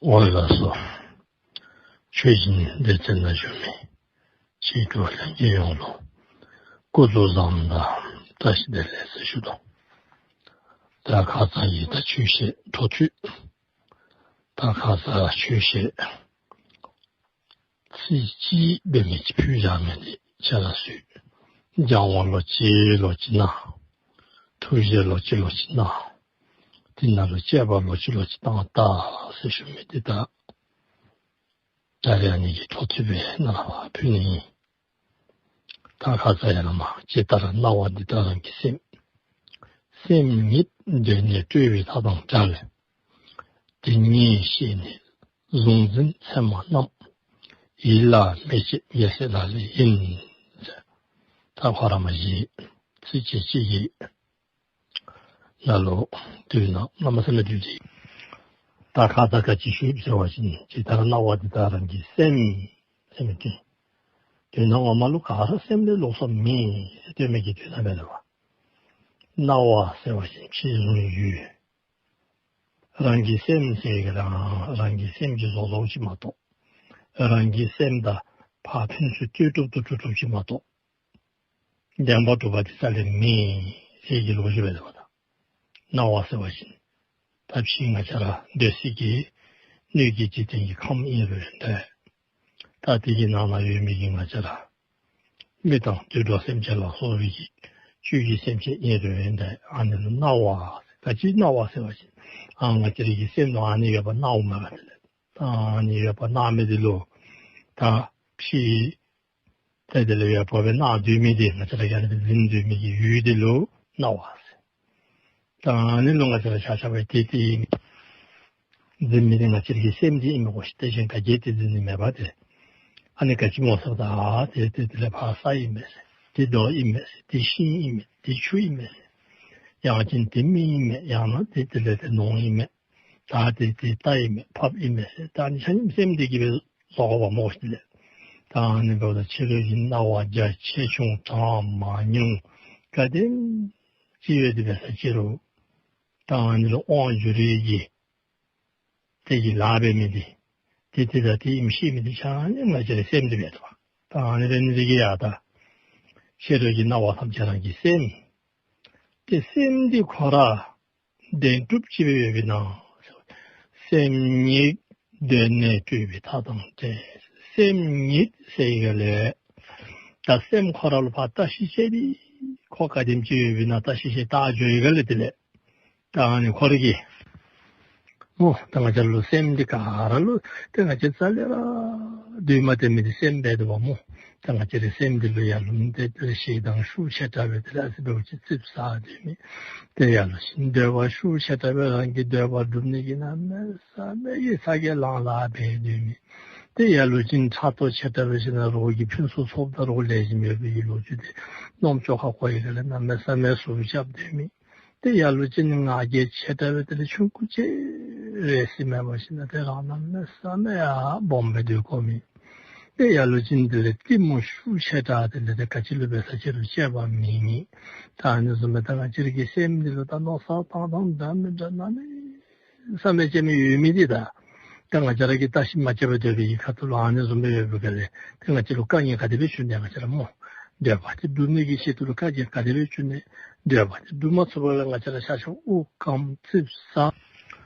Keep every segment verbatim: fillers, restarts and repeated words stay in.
འོང་ལགས་སོ། ཆོས་སྦྱིན་སྡེ་ཚན་ནང་བཞུགས་མི་ཆོས་གྲོགས་ལྷན་རྒྱས་ཡོངས་ལུ་སྐུ་གཟུགས་བཟང་དང་བཀྲ་ཤིས་བདེ་ལེགས་ཟེར་ཞུ་དོ། ད་ཁ་ཙ་གི་ད་ཆོས་བཤད་འཕྲོ་མཐུད། ད་ཁ་ཙ་ཆོས་བཤད་ཚིག་གཅིག་འབད་མི་ཅིག་ཕུལ་བཞག་མི་འདི་ཁྱེད་ར་ཚུ་སྦྱང་བ་ལོག་ཅི་ལོག་ཅི་གནང་། ཐུགས་བཞེད་ལོག་ཅི་ལོག་ཅི་གནང་། དེ་ནང་ལུ་དཔྱད་པ་ལོག་ཅི་ལོག་ཅི་བཏང་ད་ཟེར་ཞུ་མི་འདི་ད་ད་རེས་ཨ་ནི་གི་འཕྲོ་མཐུད་སྦེ་ནཱ་ལུ་ཕུལ་ནི་ཨིན། ད་ཁ་ཙ་ཡར་ལས་མར་ཇི་ལྟར་སྣང་བ་འདི་ལྟར་རང་གི་སེམས། སེམས་ཉིད་གདོད་ནས་སྤྲོས་པའི་མཐའ་དང་བྲལ། དེ་ཉིད་ཤེས་ནས་གཟུང་འཛིན་མཚན་མ་རྣམས། ཡིད་ལ་མི་བྱེད་རྒྱལ་སྲས་ལག་ལེན་ཡིན། ད་ཁོ་ར་མ་གཞི་ཚིགས་བཅད་གཅིག་གིས་ནཱ་ལུ་དོན་ནང་གནམ་མེད་ས་མེད་འདུས་ཏེ། ད་ཁ་ཙ་ག་ཅི་ཞུ་ཡི་ཟེར་བ་ཅིན་ཇི་ལྟར་སྣང་བ་འདི་ལྟར་རང་གི་སེམས་ཟེར་མི་འདི། དོན་ངོ་མ་ལུ་ག་ར་སེམས་ལས་ལོགས་སུ་མེད་ཟེར་སྟོན་མི་གི་དོན་དག་མས་ལགས། སྣང་བ་ཟེར་བ་ཅིན་ཕྱི་གཟུང་ཡུལ། རང་གི་སེམས་ཟེར་གི་རང་རང་གི་སེམས་ཀྱིས་བཟོ་བཟོཝ་ཅིག་མ་གཏོགས། རང་གི་སེམས་དང་ཕར་ཕན་ཚུན་ལྟོས་གྲུབ་ཏུ་གྲུབ་གྲུབ་ཅིག་མ་གཏོགས། བདེན་པར་གྲུབ་པ་དེ་རྩ་ལས་མེད་ཟེར་གྱི་ལོ་རྒྱུས་སྦེ་འདུག་པ་ད། སྣང་བ་ཟེར་བ་ཅིན་ད་ཕྱི་ང་བཅས་ར་འདོད་སྲེད་ཀྱི་སྣོད་ཀྱི་འཇིག་རྟེན་གྱི་ཁམས་ཨིན་རུང་འདྲ། ད་དེ་གི་ནང་ན་ཡོད་མི་གི་ང་བཅས་ར་མི་དང་དུད་འགྲོ་སེམས་ཅན་ལ་སོགས་པའི་གི་བཅུད་ཀྱི་སེམས་ཅན་ཨིན་རུང་འདྲ། ཨ་ནི་ལུ་སྣང་བ། ག་ཅི་སྣང་བ་ཟེར་བ་ཅིན་ཨ་ང་བཅས་ར་གི་སེམས་ནང་ཨ་ནི་ཡོདཔ་སྣང་འོང་མས་ག་དེ་ལས། ཨ་ནི་ཡོདཔ་སྣང་མི་འདི་ལུ་ད་ཕྱི་ཏེ་དེ་ལས་ཡོདཔ་སྦེ་སྣང་སྡོད་མི་འདི་ང་བཅས་ར་ཡར་སྦེ་འཛིན་སྡོད་མི་གི་ཡུལ་འདི་ལུ་སྣང་བ་ཟེར། ད་ཨ་ནི་ལུ་ང་བཅས་ར་ཆ་ཁྱབ་སྦེ་དེ་དེ་འཛིན་མི་འདི་ང་བཅས་ར་གི་སེམས་འདི་ཨིན་མས་གོ་ཤིག། དེ་གཞན་ག་གིས་དེ་འཛིན་ནི་མེད་པ་དེ། ཨ་ནི་ག་ཅི་སྨོ་ཟེར་བ་ཅིན་ཨ་དེ་དེ་དེ་ལས་ཕར་ས་ཨིན་མས་ཟེར། དེ་རྡོ་ཨིན་མས་ཟེར། དེ་ཤིང་ཨིན་མས། དེ་ཆུ་ཨིན་མས་ཟེར། ཡང་ཅིན་དེ་མི་ཨིན་མས། ཡང་ན་དེ་དེ་ལས་དེ་ནོར་ཨིན་མས། ད་དེ་དེ་རྟ་ཨིན་མས། ཕགཔ་ཨིན་མས་ཟེར། ད་ཨ་ནི་ཆ་མཉམ་སེམས་འདི་གིས་སྦེ་བཟོ་དགོཔ་སྨོ་ཤིག་ལགས། ད་ཨ་ནི་འབདཝ་ད་ཕྱི་རོལ་གྱི་སྣང་བ་རྒྱ་ཆེ་ཆུང་གྲངས་མང་ཉུང་ག་དེམ་ཅིག་ཡོད་དེ་འབད་ས་ཅི་རུང་ད་ཨ་ནི་ལུ་དབང་བསྒྱུར་ནི་གི་དེ་གི་ལཱ་འབད་མི་འདི་དེ་དེ་ད་དེ་ཨིནམ་ཤེས་མི་འདི་ཆ་མཉམ་ང་བཅས་རའི་སེམས་འདི་འབད་དོ། ད་ཨ་ནི་འབད་ནི་འདི་གིས་ཡང་ད་ཕྱི་རོལ་གྱི་སྣང་བ་ཐམས་ཅད་རང་གི་སེམས། ཏེ་སེམས་འདི་ཁོ་ར་བདེན་གྲུབ་ཅིག་སྦེ་ཡོདཔ་ཨིན་ན། སེམས་ཉིད་གདོད་ནས་སྤྲོས་པའི་མཐའ་དང་བྲལ། སེམས་ཉིད་ཟེར་ཡི་ག་ལས་ད་སེམས་ཁོ་ར་ལུ་ཕར་བརྟག་ཞིབ་དཔྱད་དེ་ཁོ་ག་དེམ་ཅིག་ཡོདཔ་ཨིན་ན་བརྟག་ཞིབ་དཔྱད་བལྟ་འགྱོ་ཡི་ག་ལས། དེ་ལས་ད་ཨ་ནི་ཁོ་ར་གིས་སྨོ། ད་ང་བཅས་ལུ་སེམས་འདི་ག་ར་ལུ་ཏེ་ང་བཅས་རྩ་ལས་ར་འདུས་མ་བྱས་མི་འདི་སེམས་འབད་དོ་བ་སྨོ། ད་ང་བཅས་རའི་སེམས་འདི་ལུ་ཡར་ལུ་ཏེ་ཏེ་ཞེ་སྡང་ཤུགས་ཆེ་དྲགས་སྦེ་དེ་ལས་ཨ་ཙི་འབདཝ་ཅིག་ཙིགཔ་ཟ་སྡོད་མི། ཏེ་ཡར་ལུ་ཅིག་འདོད་པ་ཤུགས་ཆེ་དྲགས་སྦེ་རང་གི་འདོད་པ་སྒྲུབ་ནི་གི་གནམ་མེད་ས་མེད་ཀྱི་ཚ་གྱང་ལང་ལང་འབད་སྡོད་མི། ཏེ་ཡར་ལུ་ཅིག་ཕྲག་དོག་ཆེ་དྲགས་སྦེ་ཞིནམ་ལས་རོགས་ཀྱི་ཕུན་སུམ་ཚོགསཔ་དང་རོགས་ལེགས་ཤོམ་ཡོད་པའི་གི་ལོ་རྒྱུས་འདི་རྣམ་ཅོ་ཁར་གོ་ཡི་ག་ལས་གནམ་མེད་ས་མེད་ཟུག་རྐྱབ་སྡོད་མི། ཏེ་ཡར་ལུ་ཅིག་ང་རྒྱལ་ཆེ་དྲགས་སྦེ་དེ་ལས་ཆུང་ཀུ་ཅིག་རེ་སི་མེད་པར་ཞིནམ་ལས་ཏེ་རང་གནམ་མེད་ས་མེད་ཡར་སྦོམ་སྦེ་སྡོད་དགོ་མི། ཏེ་ཡར་ལུ་ཅིག་དེ་ལས་གཏི་མུག་ཤུགས་ཆེ་དྲགས་དེ་ལས་ཏེ་ག་ཅི་ལུ་འབད་ས་ཅི་རུང་དཔྱད་པ་མེད་མི། ད་ཨ་ནི་བཟུམ་སྦེ་ད་ང་བཅས་ར་གི་སེམས་འདི་ལུ་ད་མནོ་བསམ་བཏང་ཐངས་འདྲ་མི་འདྲ་གནམ་མེད་ས་མེད་ཅིག་མི་ཡོད་མི་འདི་ད་ད་ང་བཅས་ར་གིས་བརྟག་ཞིབ་མ་རྐྱབ་པར་སྡོད་པའི་གི་ཁ་ཐུག་ལུ་ཨ་ནི་བཟུམ་སྦེ་ཡོད་པའི་ག་ལས་ཏེ་ང་བཅས་ལུ་དཀའ་ངལ་ག་དེ་སྦེ་བྱུང་ནི་ང་བཅས་ར་སྨོ། འདོད་པ་དེ་སྒྲུབ་ནི་གི་ཆེད་དུ་ལུ་དཀའ་ངལ་ག་དེ་སྦེ་བྱུང་ནི། འདོད་པ་དེ་སྒྲུབ་མ་ཚུགས་པར་ལུ་ང་བཅས་ར་ཆ་ཁྱབ་དབུགས་སྐམ་ཙིགཔ་ཟ།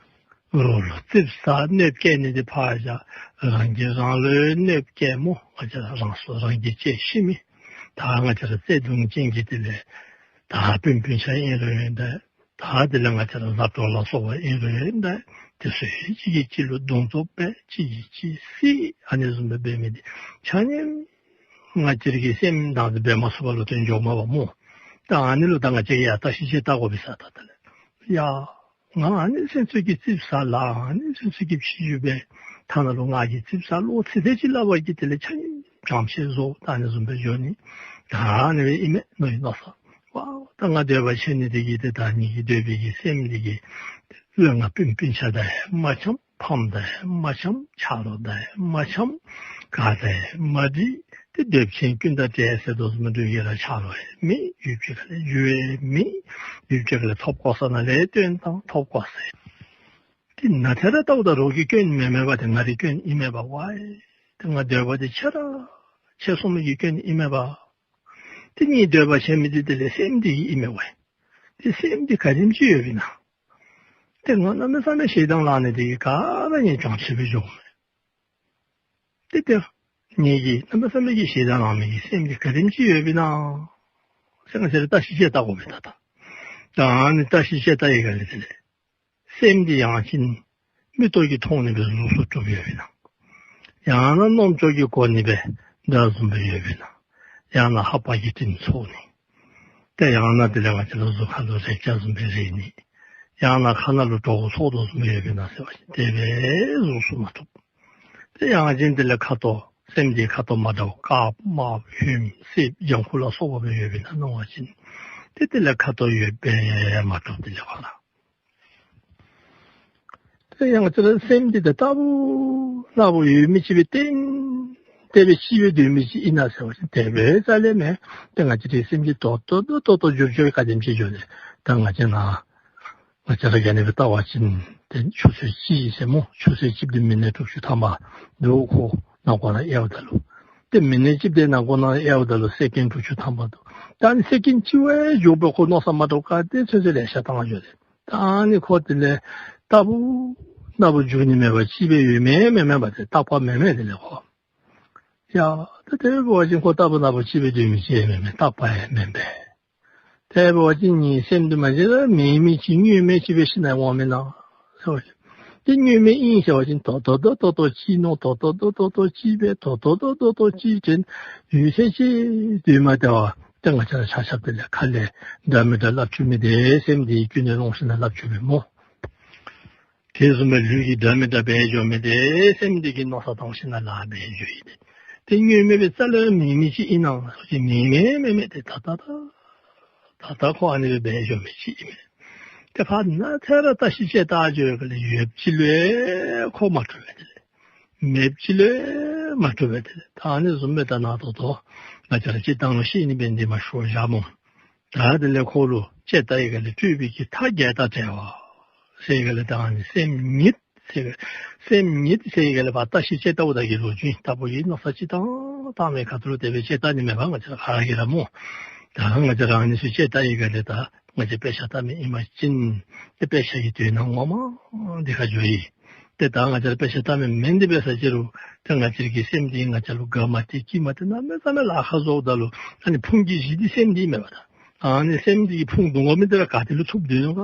རོགས་ལུ་ཙིགཔ་ཟ་གནོདཔ་བཀལ་ནི་འདི་ཕར་བཞག། རང་གིས་རང་ལུ་གནོདཔ་བཀལ་སྨོ། ང་བཅས་ར་རང་སྲོག་རང་གིས་བཅད་ཤི་མི། ད་ང་བཅས་ར་བརྩེ་གདུང་ཅན་གྱི་དེ་ལས་ད་སྤུན་སྤུན་ཆ་ཨིན་རུང་འདྲ། ད་དེ་ལས་ང་བཅས་ར་ལྷ་གྲོགས་ལ་སོགས་པ་ཨིན་རུང་འདྲ། དེ་ཚུ་གཅིག་གིས་གཅིག་ལུ་བརྡུང་བཙོག་འབད། གཅིག་གིས་གཅིག་བསད། ཨ་ནི་བཟུམ་སྦེ་འབད་མི་འདི་ཆ་མཉམ་ང་བཅས་ར་གི་སེམས་ནང་དུ་འབད་མ་ཚུགས་པར་ལུ་ཐོན་འགྱོཝ་མས་པ་སྨོ། ད་ཨ་ནི་ལུ་ད་ང་བཅས་ཡར་བརྟག་ཞིབ་དཔྱད་བལྟ་དགོ་པས་ས། ད་དེ་ལས་ཡ་ང་ཨ་ནི་ཚུན་ཚོད་ཀྱི་ཙིགཔ་ཟ་ལ་ཨ་ནི་ཚུན་ཚོད་ཀྱི་ཕྱི་འགྱུར་འབད། ཐ་ན་ལུ་ང་གིས་ཙིགཔ་ཟ་ལོ་ཚིག་དེ་ཅིག་སླབ་པ་གིས་དེ་ལས་ཆ་མཉམ་བྱམས་བརྩེ་བཟོ། ད་ཨ་ནི་བཟུམ་སྦེ་འགྱོ་ནི། ད་ཨ་ནི་སྦེ་ཨིན་མས་མནོ་ཡི་མནོ་ས། ཝའོ་ད་ང་འདོད་པ་ཆེ་ནི་དེ་གིས་ཏེ་ད་ངེ་གི་འདོད་པའི་གི་སེམས་འདི་གིས་ལུ་ང་སྤུན་སྤུན་ཆ་དང་མ་འཆམ། ཕམ་དང་མ་འཆམ། ཆ་རོགས་དང་མ་འཆམ། ག་དང་མ་འགྲིག། ཏེ་འདོད་ཆེན་ཀུན་དང་བྲལ་ཟེར་དོ་བཟུམ་འདི་གིས་ར་ཆ་རོགས་ཡང་མེད། ཡུལ་ཕྱོགས་ཁ་ལས་འགྱོ་ཡང་མེད། ཡུལ་ཕྱོགས་ཁ་ལས་ཐོབ་གོ་ས་ནང་ལས་བཏོན་བཏང་། ཐོབ་གོ་ས་ ཏེ་ནཱ་ཐད་ར་བལྟཝ་ད་རོགས་ཀྱི་སྐྱོན་མེན་མས་པ། ཏེ་ང་རའི་སྐྱོན་ཨིན་མས་པ། ཝའི་ཏེ་ང་འདོད་པ་འདི་ཆེ་ར་ཆེ་སོང་མི་གི་སྐྱོན་ཨིན་མས་པ། ཏེ་ངེའི་འདོད་པ་ཆེ་མི་འདི་དེ་ལས་སེམས་འདི་གིས་ཨིན་མས་ཝའི། ཏེ་སེམས་འདི་ག་དེམ་ཅིག་ཡོདཔ་ཨིན་ན། ཏེ་ང་གནམ་མེད་ས་མེད་ཞེ་སྡང་ལངས་ནི་དེ་གིས་ག་ར་ངེའི་གྱོང་ཆེ་སྦེ་འགྱོཝ་མས། ཏེ་ཏེ་ངེ་གི་གནམ་མེད་ས་མེད་ཀྱི་ཞེ་སྡང་ལངས་མི་གི་སེམས་འདི་ག་དེམ་ཅིག་ཡོདཔ་ཨིན་ན་ཟེར་ང་བཅས་ར་བརྟག་ཞིབ་དཔྱད་བལྟ་དགོ་པས་ད་ལྟོ། ད་ཨ་ནི་བརྟག་ཞིབ་དཔྱད་བལྟ་ཡི་ག་ལས་དེ་ལས་སེམས་འདི་ཡང་ཅིན་མིག་ཏོ་གིས་མཐོང་ནི་སྦེ་གཟུགས་སུ་གྲུབ་ཡོདཔ་ཨིན་ན། ཡང་ན་རྣམ་ཅོ་གིས་གོ་ནི་སྦེ་སྒྲ་བཟུམ་སྦེ་ཡོདཔ་ཨིན་ན། ཡང་ན་ལྷ་པ་གིས་དྲིམ་ཚོར་ནི། ཏེ་ཡང་ན་དེ་ལས་ང་བཅས་ལུ་གཟུགས་ཁ་ལུ་རེག་བྱ་བཟུམ་སྦེ་རེག་ནི། ཡང་ན་ཁ་ནང་ལུ་དྲོ་པོ་ཚོར་དོ་བཟུམ་སྦེ་ཡོདཔ་ཨིན་ན་ཟེར་བ་ཅིན་དེ་སྦེ་གཟུགས་སུ་མ་གྲུབ། ཏེ་ཡང་ཅིན་དེ་ལས་ཁ་དོག་སེམས་འདི་ཁ་དོག་མ་འདྲཝ་དཀརཔོ་དམརཔོ་ཧོནམོ་སེརཔོ་ལྗང་ཁུ་ལ་སོགས་པ་སྦེ་ཡོདཔ་ཨིན་ན་མནོ་བ་ཅིན་ཏེ་དེ་ལས་ཁ་དོག་ཡོདཔ་སྦེ་མ་གྲུབ། དེ་ལས་ཁོ་ར་ཏེ་ཡང་ང་བཅས་ར་སེམས་འདི་ད་རྟག་བུ་ནག་པོ་ཡོད་མི་ཅིག་སྦེ་གཏན་གཏན་སྦེ་གཅིག་སྦེ་སྡོད་མི་ཅིག་ཨིན་ན་ཟེར་བ་ཅིན་དེ་སྦེ་རྩ་ལས་མེན། ཏེ་ང་བཅས་རའི་སེམས་འདི་ཏོག་ཏོ་ཏོག་ཏོག་ཏོ་འགྱུར་འགྱུར་ག་དེམ་ཅིག་འགྱོ་ནི། ད་ང་བཅས་ནཱ་ང་བཅས་ར་ག་ནི་སྦེ་བལྟ་བ་ཅིན་ཏེ་ཆུ་ཚོད་གཅིག་ཟེར་སྨོ། ཆུ་ཚོད་གཅིག་འདི་མི་ནཊ་དྲུག་ཅུ་ཐམ་པ་འདུག་ཁོ་ནང་ཁོ་ནང་ཨེབ་ད་ལུ། ཏེ་མི་ནཊ་གཅིག་འདི་ནང་ཁོ་ནང་ཨེབ་ད་ལུ་སེ་ཀེནཌ་དྲུག་ཅུ་ཐམ་པ་འདུག། ད་ཨ་ནི་སེ་ཀེནཌ་གཅིག་བ་འགྱོ་བ་ཁོ་མནོ་བསམ་མ་འདྲཝ་ག་དེ་ཚུན་ཚོད་ལེ་ཤ་བཏང་འགྱོ་དེ། ད་ཨ་ནི་ཁོ་དེ་ལས་རྟག་བུ་ནག་པོ་འགྱུར་ནི་མེད་པར་གཅིག་སྦེ་ཡོད་མི་མེན་མེན་པ། ཏེ་རྟག་པ་མེན་མེན། དེ་ལས་ཁོ་ཡ་ད་དེ་འབད་བ་ཅིན་ཁོ་རྟག་བུ་ནག་པོ་གཅིག་སྦེ་སྡོད་མི་ཅིག་མེན་མེན། རྟག་པ་ཡང་མེན་པས། དེ་འབད་བ་ཅིན་ངེའི་སེམས་འདི་མ་གཞི་ར་མེད་མི་ཅིག་དངོས་མེད་ཅིག་སྦེ་ཤི་ནི་འོང་མེན་ན་ཟེར་བ་ཅིན། ཏེ་དངོས་མེད་ཨིན་ཟེར་བ་ཅིན་ཏོག་ཏོ་ཏོག་ཏོ་ཏོག་ཏོ་གཅིག་མནོ། ཏོག་ཏོ་ཏོག་ཏོ་ཏོག་ཏོ་གཅིག་འབད། ཏོག་ཏོ་ཏོག་ཏོ་ཏོག་ཏོ་གཅིག་དྲན་ཡུན་ཚད་ཅིག་སྡོད་མ་སྟེར་བར་ཏེ་ང་བཅས་ར་ཆ་ཁྱབ་དེ་ལས་ཁ་ལས་འདྲ་མི་འདྲ་སླབ་བཅུག་མི་དེ་སེམས་འདི་གི་ཀུན་ནས་རླུང་ཤིང་ནང་སླབ་བཅུག་པས་སྨོ། དེ་བཟུམ་སྦེ་ལུས་ཀྱི་འདྲ་མི་འདྲ་འབད་འགྱོ་མི་དེ་སེམས་འདི་གི་མནོ་བསམ་བཏང་ཞིནམ་ལས་འབད་འགྱོ་ཡི། ཏེ་དངོས་མེད་སྦེ་རྩ་ལས་མེད་མི་ཅིག་ཨིན་ན་ཟེར་བ་ཅིན་མེད་མེད་མེད་མེད། ཏེ་ད་ལྟ་ད་ད་ལྟ་ཁོ་ཨ་ནི་སྦེ་འབད་འགྱོ་མི་ཅིག་ཨིན་མས། ཏེ་ཕར་ནཱ་ཐད་ར་བརྟག་ཞིབ་དཔྱད་བལྟ་འགྱོ་ཡི་ག་ལས་ཡོདཔ་ཅིག་ལུ་ཁོ་མ་གྲུབ་པས། དེ་ལས་མེདཔ་ཅིག་ལུ་མ་གྲུབ་པས། དེ་ལས་ད་ཨ་ནི་བཟུམ་སྦེ་ད་ནཱ་ད་ལྟོ་ང་བཅས་ར་སྤྱིར་བཏང་ལུ་ཤེས་ནི་འབད་ནི་འདི་མ་ཤེས་བཞག་སྨོ། ད་དེ་ལས་ཁོ་ལུ་དཔྱད་བལྟ་ཡི་ག་ལས་སྤྲོས་པའི་གི་མཐའ་བརྒྱད་དང་བྲལ་བ་ཟེར་ཡི་ག་ལས་ད་ཨ་ནི་སེམས་ཉིད་ཟེར་ག་སེམས་ཉིད་ཟེར་ཡི་ག་ལས་ཕར་བརྟག་ཞིབ་དཔྱད་བལྟཝ་ད་གི་ལོ་རྒྱུས་ལྟ་བུ་ཨིན། མནོ་བསམ་ཅིག་བཏང་བཏང་མི་ཁ་ཐུག་ལུ་དེ་སྦེ་དཔྱད་བལྟ་ནི་མེད་པ། ང་བཅས་ར་ག་ར་གིས་ར་སྨོ། ད་ང་བཅས་ར་ཨ་ནི་ཚུ་དཔྱད་བལྟ་ཡི་ག་ལས་ད་ང་བཅས་དཔེ་ཆ་ལྟ་མི་ཨིན་པ་ཅིན་ཏེ་དཔེ་ཆ་གི་དོན་དག་ངོ་མ་འདི་ཁར་འགྱོ་ཡི། ཏེ་ད་ང་བཅས་ར་དཔེ་ཆ་ལྟ་མི་མེན། དེ་འབད་ས་ཅིག་རུང་ཏེ་ང་བཅས་ར་གི་སེམས་འདི་ང་བཅས་ལུ་དགའ་མ་སྟེར་སྐྱིད་མ་སྟེར་གནམ་མེད་ས་མེད་ལཱ་ཁག་བཟོཝ་ད་ལུ་ཨ་ནི་ཕུང་གི་གཞི་འདི་སེམས་འདི་མས་པ། ད་ཨ་ནི་སེམས་འདི་གི་ཕུང་བརྡུང་དགོ་མི་འདི་ར་ག་ཏེ་ལུ་ཐུག་སྡོད་ནུག་ག་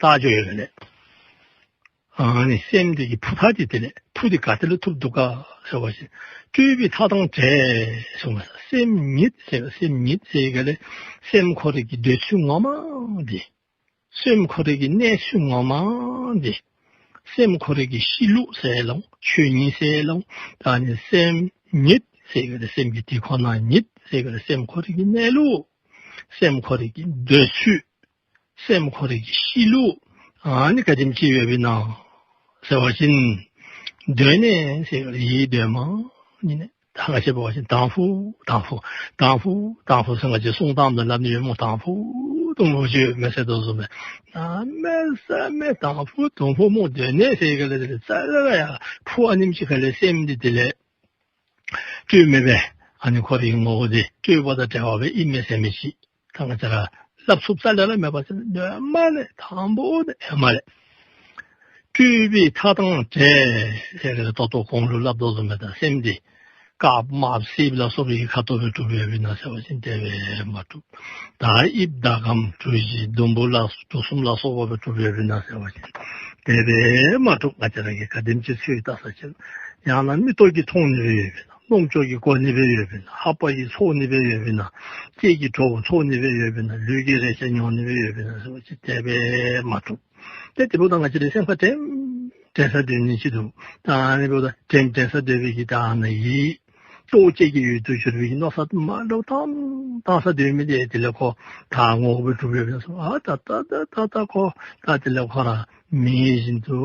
བལྟ་འགྱོ་ཡི་ག་ལས། ཨ་ནི་སེམས་འདི་གི་ཕུ་ཐག་འདི་དེ་ལས་ཕུ་འདི་ག་ཏེ་ལུ་ཐུག་འདུག་ག་ཟེར་བ་ཅིན་སྤྲོས་པའི་མཐའ་དང་བྲལ་གསུངས་མས། སེམས་ཉིད་ཟེར་སེམས་ཉིད་ཟེར་ཡི་ག་ལས་སེམས་ཁོ་རའི་གི་སྡོད་ཚུལ་ངོ་མ་འདི། སེམས་ཁོ་རའི་གི་གནས་ཚུལ་ངོ་མ་འདི། སེམས་ཁོ་རའི་གི་གཤིས་ལུགས་ཟེར་ལོ། ཆོས་ཉིད་ཟེར་ལོ། ད་ཨ་ནི་སེམས་ཉིད་ཟེར་ཡི་ག་ལས་སེམས་ཀྱི་དེ་ཁོ་ན་ཉིད་ཟེར་ཡི་ག་ལས་སེམས་ཁོ་རའི་གི་གནས་ལུགས། སེམས་ཁོ་རའི་གི་སྡོད་ཚུལ། སེམས་ཁོ་རའི་གི་གཤིས་ལུགས་ཨ་ནི་ག་དེམ་ཅིག་ཡོདཔ་ཨིན་ན་ཟེར་བ་ཅིན་སྡོད་གནས་ཟེར་ཡི་ག་ལས་ཡིད་སྡོད་མ་ཉིད་གནས། ད་ང་བཅས་འབད་བ་ཅིན་དང་ཕུ་དང་ཕུ་དང་ཕུ་དང་ཕུ་ཟེར་ང་བཅས་གསུང་སྟངས་དང་སླབ་ནི་ཡོད་སྨོ། དང་ཕུ་དང་ཕུ་ཅིག་མས་ཟེར་དོ་བཟུམ་སྦེ་གནམ་མེད་ས་མེད་དང་ཕུ་དང་ཕུ་སྨོ། སྡོད་གནས་ཟེར་ཡི་ག་ལས་དེ་ལས་རྩ་ལས་ར་ཡར་ཕུ་ཨ་ནེམ་ཅིག་ཁ་ལས་སེམས་འདི་དེ་ལས་སྤྲོས་མེད་པའི་ཨ་ནི་ཁོ་རའི་ངོ་བོ་འདི་སྤྲོས་པ་དང་བྲལ་བ་སྦེ་ཨིན་མས་ཟེར་མི་ཅིག་ད་ང་བཅས་ར་སླབ་ཚུགསཔ་རྩ་ལས་ར་མེད་པ་ཟེར་ནི་ཨེ་མ་ལས། དང་ཕུ་ཨེ་མ་ལས། སྤྲོས་པའི་མཐའ་དང་བྲལ་ཟེར་ཏོག་ཏོ་གོང་ལུ་སླབ་དོ་བཟུམ་སྦེ་ད་སེམས་འདི་དཀརཔོ་དམརཔོ་སེརཔོ་ལ་སོགས་པའི་ཁ་དོག་སྦེ་གྲུབ་ཡོདཔ་ཨིན་ན་ཟེར་བ་ཅིན་དེ་སྦེ་མ་གྲུབ། ད་དབྱིབས་ཟླ་གམ་གྲུ་བཞི་ཟླུམ་པོ་ལ་གྲུ་གསུམ་ལ་སོགས་པ་སྦེ་གྲུབ་ཡོདཔ་ཨིན་ན་ཟེར་བ་ཅིན་དེ་སྦེ་མ་གྲུབ། ང་བཅས་ར་གིས་ག་དེམ་ཅིག་འཚོལ་བལྟ་ས་ཅིག་ཡང་ན་མིག་ཏོ་གིས་མཐོང་ནི་སྦེ་ཡོདཔ་ཨིན་ན། རྣམ་ཅོ་གིས་གོ་ནི་སྦེ་ཡོདཔ་ཨིན་ན། ལྷ་པ་གིས་ཚོར་ནི་སྦེ་ཡོདཔ་ཨིན་ན། ལྕེ་གིས་དྲོ་པོ་ཚོར་ནི་སྦེ་ཡོདཔ་ཨིན་ན། ལུས་ཀྱིས་རེག་བྱ་མྱོང་ནི་སྦེ་ཡོདཔ་ཨིན་ན་ཟེར་བ་ཅིན་དེ་སྦེ་མ་གྲུབ། ཏེ་དེ་འབདཝ་ད་ང་བཅས་རའི་སེམས་ཁར་དྲན་དྲན་ས་སྡོད་ནི་ཅིག་འདུག། ད་ཨ་ནི་འབདཝ་ད་དྲན་དྲན་ས་སྡོད་པའི་གི་ད་ཨ་ནི་ཡིད་ལྟོ་བཅས་ཀྱི་ཡུལ་དུ་གྱུར་པའི་གི་མནོ་བསམ་མ་འདྲཝ་བཏང་བཏང་ས་སྡོད་མི་དེ་དེ་ལས་ཁོ་ད་ངོ་བོ་སྦེ་གྲུབ་ཡོདཔ་ཨིན་ན་ཟེར། ཨ་ད་ད་ད་ད་ད་ཁོ་ད་དེ་ལས་ཁོ་ར་མེད་བཞིན་དུ་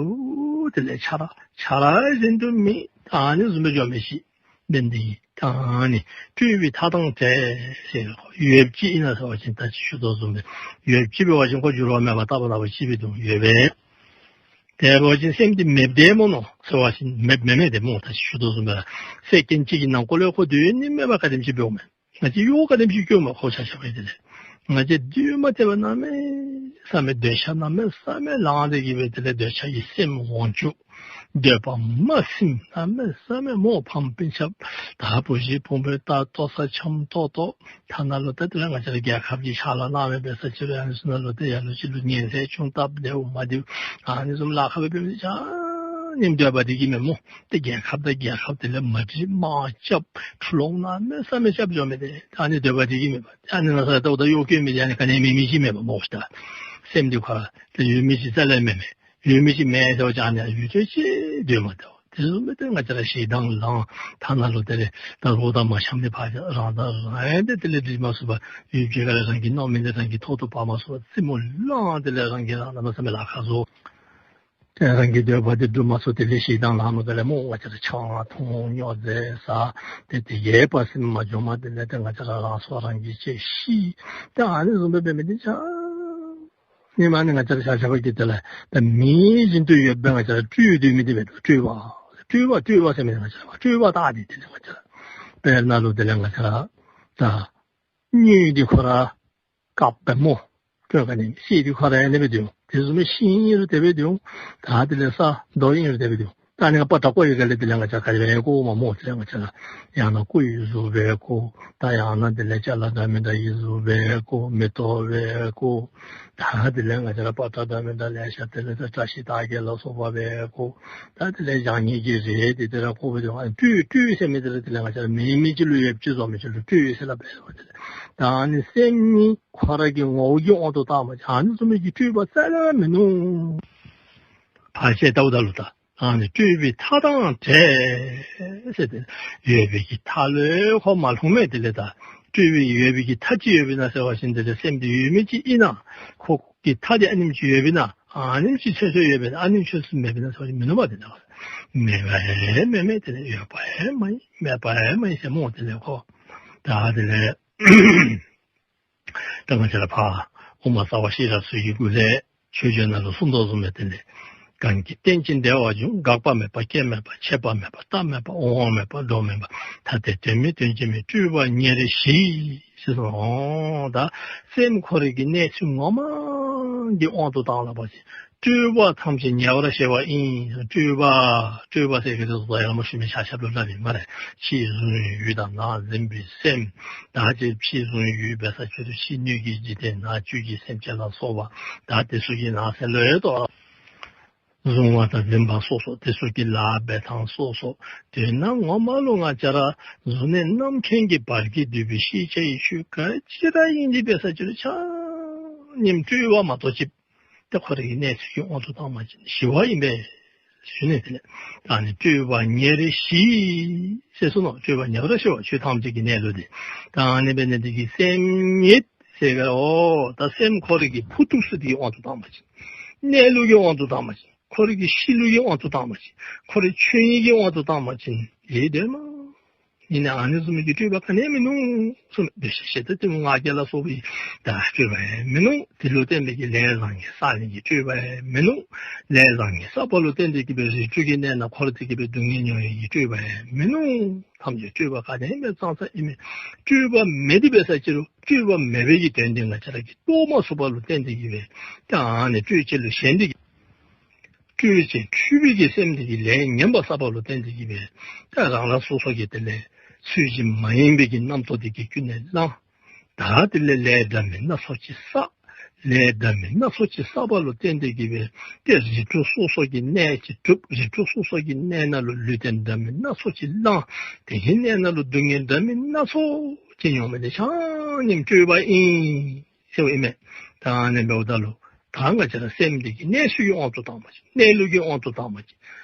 དེ་ལས་ཆ་ར་ཆ་ར་བཞིན་དུ་མེད། ད་ཨ་ནི་བཟུམ་སྦེ་འགྱོ་མི་ཅིག་འབད་ནི་དེ་གིས་ད་ཨ་ནི་སྤྲོས་པའི་མཐའ་དང་བྲལ་ཟེར་ཡོདཔ་ཅིག་ཨིན་ན་ཟེར་བ་ཅིན་ད་ཅི་ཞུ་དོ་བཟུམ་སྦེ་ཡོདཔ་ཅིག་འབད་བ་ཅིན་ཁོ་འགྱུར་བ་མེད་པར་རྟག་པ་ལྟ་བུ་ཅིག་སྦེ་འདུག་ཡོད་པས། དེ་འབད་བ་ཅིན་སེམས་འདི་མེདཔ་འདི་སྨོ་མནོ་ཟེར་བ་ཅིན་མེདཔ་མེན་མས། དེ་སྨོ་ད་ཅི་ཞུ་དོ་བཟུམ་སྦེ་ར་སེ་ཀེནཌ་གཅིག་གི་ནང་འཁོད་ལུ་ཁོ་སྡོད་ནི་མེད་པར་ག་དེམ་ཅིག་འབདཝ་མས། ང་བཅས་གཡོག་ག་དེམ་ཅིག་བཀོལཝ་མས་ཁོ་ཆ་ཁྱབ་ཀྱིས། དེ་ལས་ང་བཅས་འདུས་མ་བྱས་པ་གནམ་མེད་ས་མེད་འདོད་ཆགས་གནམ་མེད་ས་མེད་ལངས་ཏེ་གི་སྦེ་དེ་ལས་འདོད་ཆགས་ཀྱི་སེམས་འོང་བཅུག། འདོད་པ་མ་ཚིམ་གནམ་མེད་ས་མེད་སྨོ། ཕམ་སྤུན་ཆ་ད་བུ་གཞི་བུམོ་ལྟ་ལྟོ་ས་འཆམ་ཏོག་ཏོ། ཐ་ན་ལུ་ཏེ་དེ་ལས་ང་བཅས་ར་རྒྱལ་ཁབ་ཀྱི་ཕྱག་ལཱ་གནང་མི་འབད་ས་ཅིག་རུང་ཨ་ནི་ཚུ་ནང་ལུ་ཏེ་ལ་ལུ་ཅིག་ལུ་ཉན་ཚད་ཆུང་སྟབས་བདེཝ་མ་བདེཝ་ཨ་ནི་བཟུམ་ལཱ་ཁག་སྦེ་འབད་མི་ཆ་མཉམ་འདོད་པ་འདི་གིས་མས་སྨོ། ཏེ་རྒྱལ་ཁབ་དང་རྒྱལ་ཁབ་དེ་ལས་མ་འགྲིག་དམག་རྐྱབ་འཁྲུག་ལོང་གནམ་མེད་ས་མེད་རྐྱབ་འགྱོ་མི་དེ་ཨ་ནི་འདོད་པ་འདི་གིས་མས་པ། ཨ་ནི་ནང་ས་ལྟཝ་ད་གཡོག་བཀོལ་མི་འདི་ཨ་ནི་ག་ནི་མེད་མི་ཅིག་མས་པ་སྨོ་ཤིག་ད། སེམས་འདི་ཁོ་ར་ཏེ་ཡོད་མི་ཅིག་རྩ་ལས་མེད་མས། ཡོད་མི་ཅིག་མེད་ཟེར་བ་ཅིན་ཨ་ནི་ཡོད་ཚད་ཅིག་སྡོད་མ་བཏུབ། དེ་བཟུམ་སྦེ་ཏེ་ང་བཅས་ར་ཞེ་སྡང་ལངས། ཐ་ན་ལུ་དེ་ལས་ད་རོགས་དང་མ་འཆམ་ནི་ཕར་རང་དང་རང་ཡང་ཏེ་དེ་ལས་འགྲིག་མ་ཚུགས་པར་ཡུལ་གྱི་ཁ་ལས་རང་གི་མནོ་མི་འདི་རང་གི་ཐོག་ཏུ་བབས་མ་ཚུགས་པར་རྩེད་མོ་ལངས། དེ་ལས་རང་གིས་རང་གནམ་མེད་ས་མེད་ལཱ་ཁག་བཟོ། ཏེ་རང་གི་འདོད་པ་འདི་སྒྲུབ་མ་ཚུགས། དེ་ལས་ཞེ་སྡང་ལངས་ནུག། དེ་ལས་སྨོ་ང་བཅས་ར་ཆང་འཐུང་སྨྱོ་རྫས་ཟ། ཏེ་དེ་གིས་ཕར་སེམས་མ་འཇོམས་པར་དེ་ལས་ཏེ་ང་བཅས་ར་རང་སྲོག་རང་གིས་བཅད་ཤི། ཏེ་ཨ་ནི་བཟུམ་སྦེ་འབད་མི་འདི་ཆ་ནི་མ་ནི་ང་བཅས་ར་ཆ་ཁྱབ་ཀྱིས་དེ་ལས་ད་མེད་བཞིན་དུ་ཡོདཔ་སྦེ་ང་བཅས་ར་སྤྲོས་སྡོད་མི་འདི་འབད་དོ། སྤྲོས་པ་སྤྲོས་པ་སྤྲོས་པ་ཟེར་མི་འདི་ང་བཅས་ར་སྤྲོས་པ་ད་འདི་དེ་ལས་ང་བཅས་ར་དཔེར་ན་ལུ་དེ་ལས་ང་བཅས་ར་ད་དངུལ་འདི་ཁོ་ར་དཀརཔོ་སྦེ་སྨོ། སྤྲོས་ག་ནི་གསེར་འདི་ཁོ་ར་ཨ་ནི་སྦེ་སྡོད་འོང་། དེ་བཟུམ་སྦེ་ཤིང་ཨིན་རུང་དེ་སྦེ་སྡོད་འོང་། ད་དེ་ལས་ས་རྡོ་ཨིན་རུང་དེ་སྦེ་སྡོད་འོང་། ད་ཨ་ནི་ཁར་པ་ཏྲ་བརྐོ་བའི་སྒང་ལས་དེ་ལས་ང་བཅས་ག་དེ་སྦེ་བརྐོཝ་མས་སྨོ། དེ་ལས་ང་བཅས་ར་ཡང་ན་སྐུ་ཡི་གཟུགས་སྦེ་བརྐོ། ད་ཡང་ན་དེ་ལས་ཅ་ལ་འདྲ་མི་འདྲ་གི་གཟུགས་སྦེ་བརྐོ། མེ་ཏོག་སྦེ་བརྐོ། ད་དེ་ལས་ང་བཅས་ར་པ་ཏྲ་འདྲ་མི་འདྲ་ལེ་ཤ་དེ་ལས་ད་བཀྲ་ཤིས་རྟགས་བརྒྱད་ལ་སོགས་པ་སྦེ་བརྐོ། ད་དེ་ལས་བཞག་ནི་གི་རེད་དེ་དེ་ར་བརྐོ་སྦེ་སྡོད་འོང་། སྤྲོས་སྤྲོས་ཟེར་མི་དེ་ར་དེ་ལས་ང་བཅས་ར་མེད་མི་ཅིག་ལུ་ཡོདཔ་ཅིག་བཟོ་མི་ཅིག་ལུ་སྤྲོས་ཟེར་སླབ་པས་སྨོ། དེ་ལས་ད་ཨ་ནི་སེམས་ཉིད་ཁོ་ར་གི་ངོ་བོ་གི་དབང་དུ་བཏང་བ་ཅིན་ཨ་ནི་བཟུམ་མའི་གི་སྤྲོས་པ་རྩ་ལས་མིན་ནུག། ཕར་ཅིག་བལྟཝ་ད་ལུ་ད་ཨ་ནི་སྤྲོས་པའི་མཐའ་དང་བྲལ་ཟེར་ཏེ་ཡོད་པའི་གི་མཐའ་ལུ་ཁོ་མ་ལྷུང་མས། དེ་ལས་ད་སྤྲོས་པའི་ཡོད་པའི་གི་མཐའ་ཅིག་ཡོདཔ་ཨིན་ན་ཟེར་བ་ཅིན་དེ་ལས་སེམས་འདི་ཡོད་མི་ཅིག་ཨིན་ན་ཁོ་གི་མཐའ་འདི་ཨ་ནེམ་ཅིག་ཡོདཔ་ཨིན་ན་ཨ་ནེམ་ཅིག་ཚུན་ཚོད་ཡོདཔ་ཨིན་ན་ཨ་ནེམ་ཚུན་ཚོད་མེདཔ་ཨིན་ན་ཟེར་བ་ཅིན་མིན་ནུག་པ། དེ་ལས་མེད་པ་ཡང་མེན་མས། དེ་ལས་ཡོད་པ་ཡང་མ་ཡིན། མེད་པ་ཡང་མ་ཡིན་ཟེར་སྨོ། དེ་ལས་ཁོ་ད་དེ་ལས་ད་ང་བཅས་ར་ཕར་དབུ་མ་རྩ་བ་ཤེས་རབ་སོ་བཞིའི་མགུར་ལས་མཆོད་བརྗོད་ནང་ལུ་གསུངས་དོ་བཟུམ་སྦེ་དེ་ལས་གང་གིས་རྟེན་ཅིང་འབྲེལ་བར་འབྱུང་། འགག་པ་མེད་པ་སྐྱེ་མེད་པ། ཆད་པ་མེད་པ་རྟག་མེད་པ། འོང་བ་མེད་པ་འགྲོ་མེད་པ། ཐ་དད་དོན་མེད་དོན་གཅིག་མེད། སྤྲོས་པ་ཉེར་ཞི་ཟེར་སོ། ད་སེམས་ཁོ་རའི་གི་གནས་ཚུལ་ངོ་མ་གི་དབང་དུ་བཏང་སླབ་པ་ཅིན་སྤྲོས་པ་ཐམས་ཅད་ཉེ་བར་ཞི་བ་ཡིན། སྤྲོས་པ་སྤྲོས་པ་ཟེར་གི་དེ་ཚུ་ཡར་མ་ཞུ་མི་ཆ་ཁྱབ་ལུ་སླབ་ཨིན་སྨ་རེ། ཕྱི་གཟུང་ཡུལ་དང་ནང་འཛིན་པའི་སེམས། ད་ཅི་ཕྱི་གཟུང་ཡུལ་འབད་ས་ཅིག་རུང་ཕྱི་སྣོད་ཀྱི་འཇིག་རྟེན་ནང་བཅུད་ཀྱི་སེམས་ཅན་ལ་སོགས་པ་ད་དེ་ཚུ་གི་ནང་གསེས་ལུ་ཡོད་དོ། གཟུང་བ་དང་འཛིན་པ་སོ་སོ་དེ་ཚུ་གི་ལཱ་འབད་ཐངས་སོ་སོ། དོན་ངོ་མ་ལུ་ང་བཅས་ར་གཟུགས་ནས་རྣམ་མཁྱེན་གྱི་བར་གྱིས་བསྡུས་པའི་ཤེས་བྱའི་ཆོས་ག་ཅི་ར་ཨིན་དེ་འབད་ས་ཅིག་རུང་ཆ་མཉམ་སྤྲོས་པ་མ་གཏོགས་ཅིག་ཏེ་ཁོ་རའི་གི་གནས་ཚུལ་གྱི་དབང་དུ་བཏང་བ་ཅིན་ཞི་བ་ཨིན་པས་ཞུ་ནི། དེ་ལས་ད་ཨ་ནི་སྤྲོས་པ་ཉེར་ཞི་ཟེར་སོ་ནུག། སྤྲོས་པ་ཉེ་བར་ཞི་བ་ཆོས་ཐམས་ཅད་ཀྱི་གནས་ལུགས་འདི། ད་ཨ་ནི་འབད་ནི་འདི་གིས་སེམས་ཉིད་ཟེར་ག་འོ་ད་སེམས་ཁོ་རའི་གི་ཕུ་ཐུག་ས་འདི་གི་དབང་དུ་བཏང་བ་ཅིན་གནས་ལུགས་ཀྱི་དབང་དུ་བཏང་བ་ཅིན་ཁོ་རའི་གི་གཤིས་ལུགས་ཀྱི་དབང་དུ་བཏང་བ་ཅིན་ཁོ་རའི་ཆོས་ཉིད་ཀྱི་དབང་དུ་བཏང་བ་ཅིན་ཡེ་དེ་མ་ཨིན་ན་ཨ་ནི་བཟུམ་གྱི་སྤྲོས་པ་ག་ནི་མིན་ནུག་གསུངས། འདོད་ཆགས་ཞེ་སྡང་གཏི་མུག་ང་རྒྱལ་ལ་སོགས་པའི་ད་སྤྲོས་པ་ཡང་མིན་ནུག། དེ་ལུ་བརྟེན་པའི་གི་ལས་བཟང་ངན་བསགས་ནི་གི་སྤྲོས་པ་ཡང་མིན་ནུག། ལས་བཟང་ངན་བསགས་པ་ལུ་བརྟེན་ཏེ་གི་སྦེ་རིགས་དྲུག་གི་གནས་ནང་འཁོར་ཏེ་གི་སྦེ་སྡུག་བསྔལ་མྱོང་ནི་གི་སྤྲོས་པ་ཡང་མིན་ནུག། ཐམས་ཅད་སྤྲོས་པ་ག་ནི་མེད་ཙང་ཙང་ཨིན་མས། སྤྲོས་པ་མེད་དེ་འབད་ས་ཅིག་རུང་སྤྲོས་པ་མེད་པའི་གི་དོན་འདི་ང་བཅས་ར་གིས་རྟོགས་མ་ཚུགས་པ་ལུ་བརྟེན་ཏེ་གི་སྦེ་ད་ཨ་ནི་སྤྲོས་བཅས་ལུ་ཞེན་ཏེ་གི་སྤྲོས་བཅས་འཁྲུལ་པའི་གི་སེམས་འདི་གིས་ལས་ངན་པ་བསགས་པ་ལུ་བརྟེན་ཏེ་གི་སྦེ་ད་རང་རང་སོ་སོ་གི་དེ་ལས་ཚུལ་བཞིན་མ་ཡིན་པའི་གི་རྣམ་རྟོག་འདི་གིས་ཀུན་ནས་བསླངས། ད་དེ་ལས་ལས་འདྲ་མིན་སྣ་ཚོགས་ཅིག་བསགས། ལས་འདྲ་མིན་སྣ་ཚོགས་ཅིག་བསགས་པ་ལུ་བརྟེན་ཏེ་གི་སྦེ་ཏེ་རིགས་དྲུག་སོ་སོ་གི་གནས་ཅིག་གྲུབ། རིགས་དྲུག་སོ་སོ་གི་གནས་ནང་ལུ་ལུས་རྟེན་འདྲ་མིན་སྣ་ཚོགས་ཅིག་བླངས། དེ་གི་གནས་ནང་ལུ་སྡུག་བསྔལ་འདྲ་མིན་སྣ་ཚོགས་ཅིག་མྱོང་མི་འདི་ཆ་མཉམ་སྤྲོས་པ་ཨིན་ཟེརཝ་ཨིན་མས། ད་ཨ་ནི་འབདཝ་ད་ལུ་ད་ང་བཅས་ར་སེམས་འདི་གི་གནས་ཚུལ་གྱི་དབང་དུ་བཏང་བ་ཅིན་གནས་ལུགས་ཀྱི་དབང་དུ་བཏང་བ་ཅིན་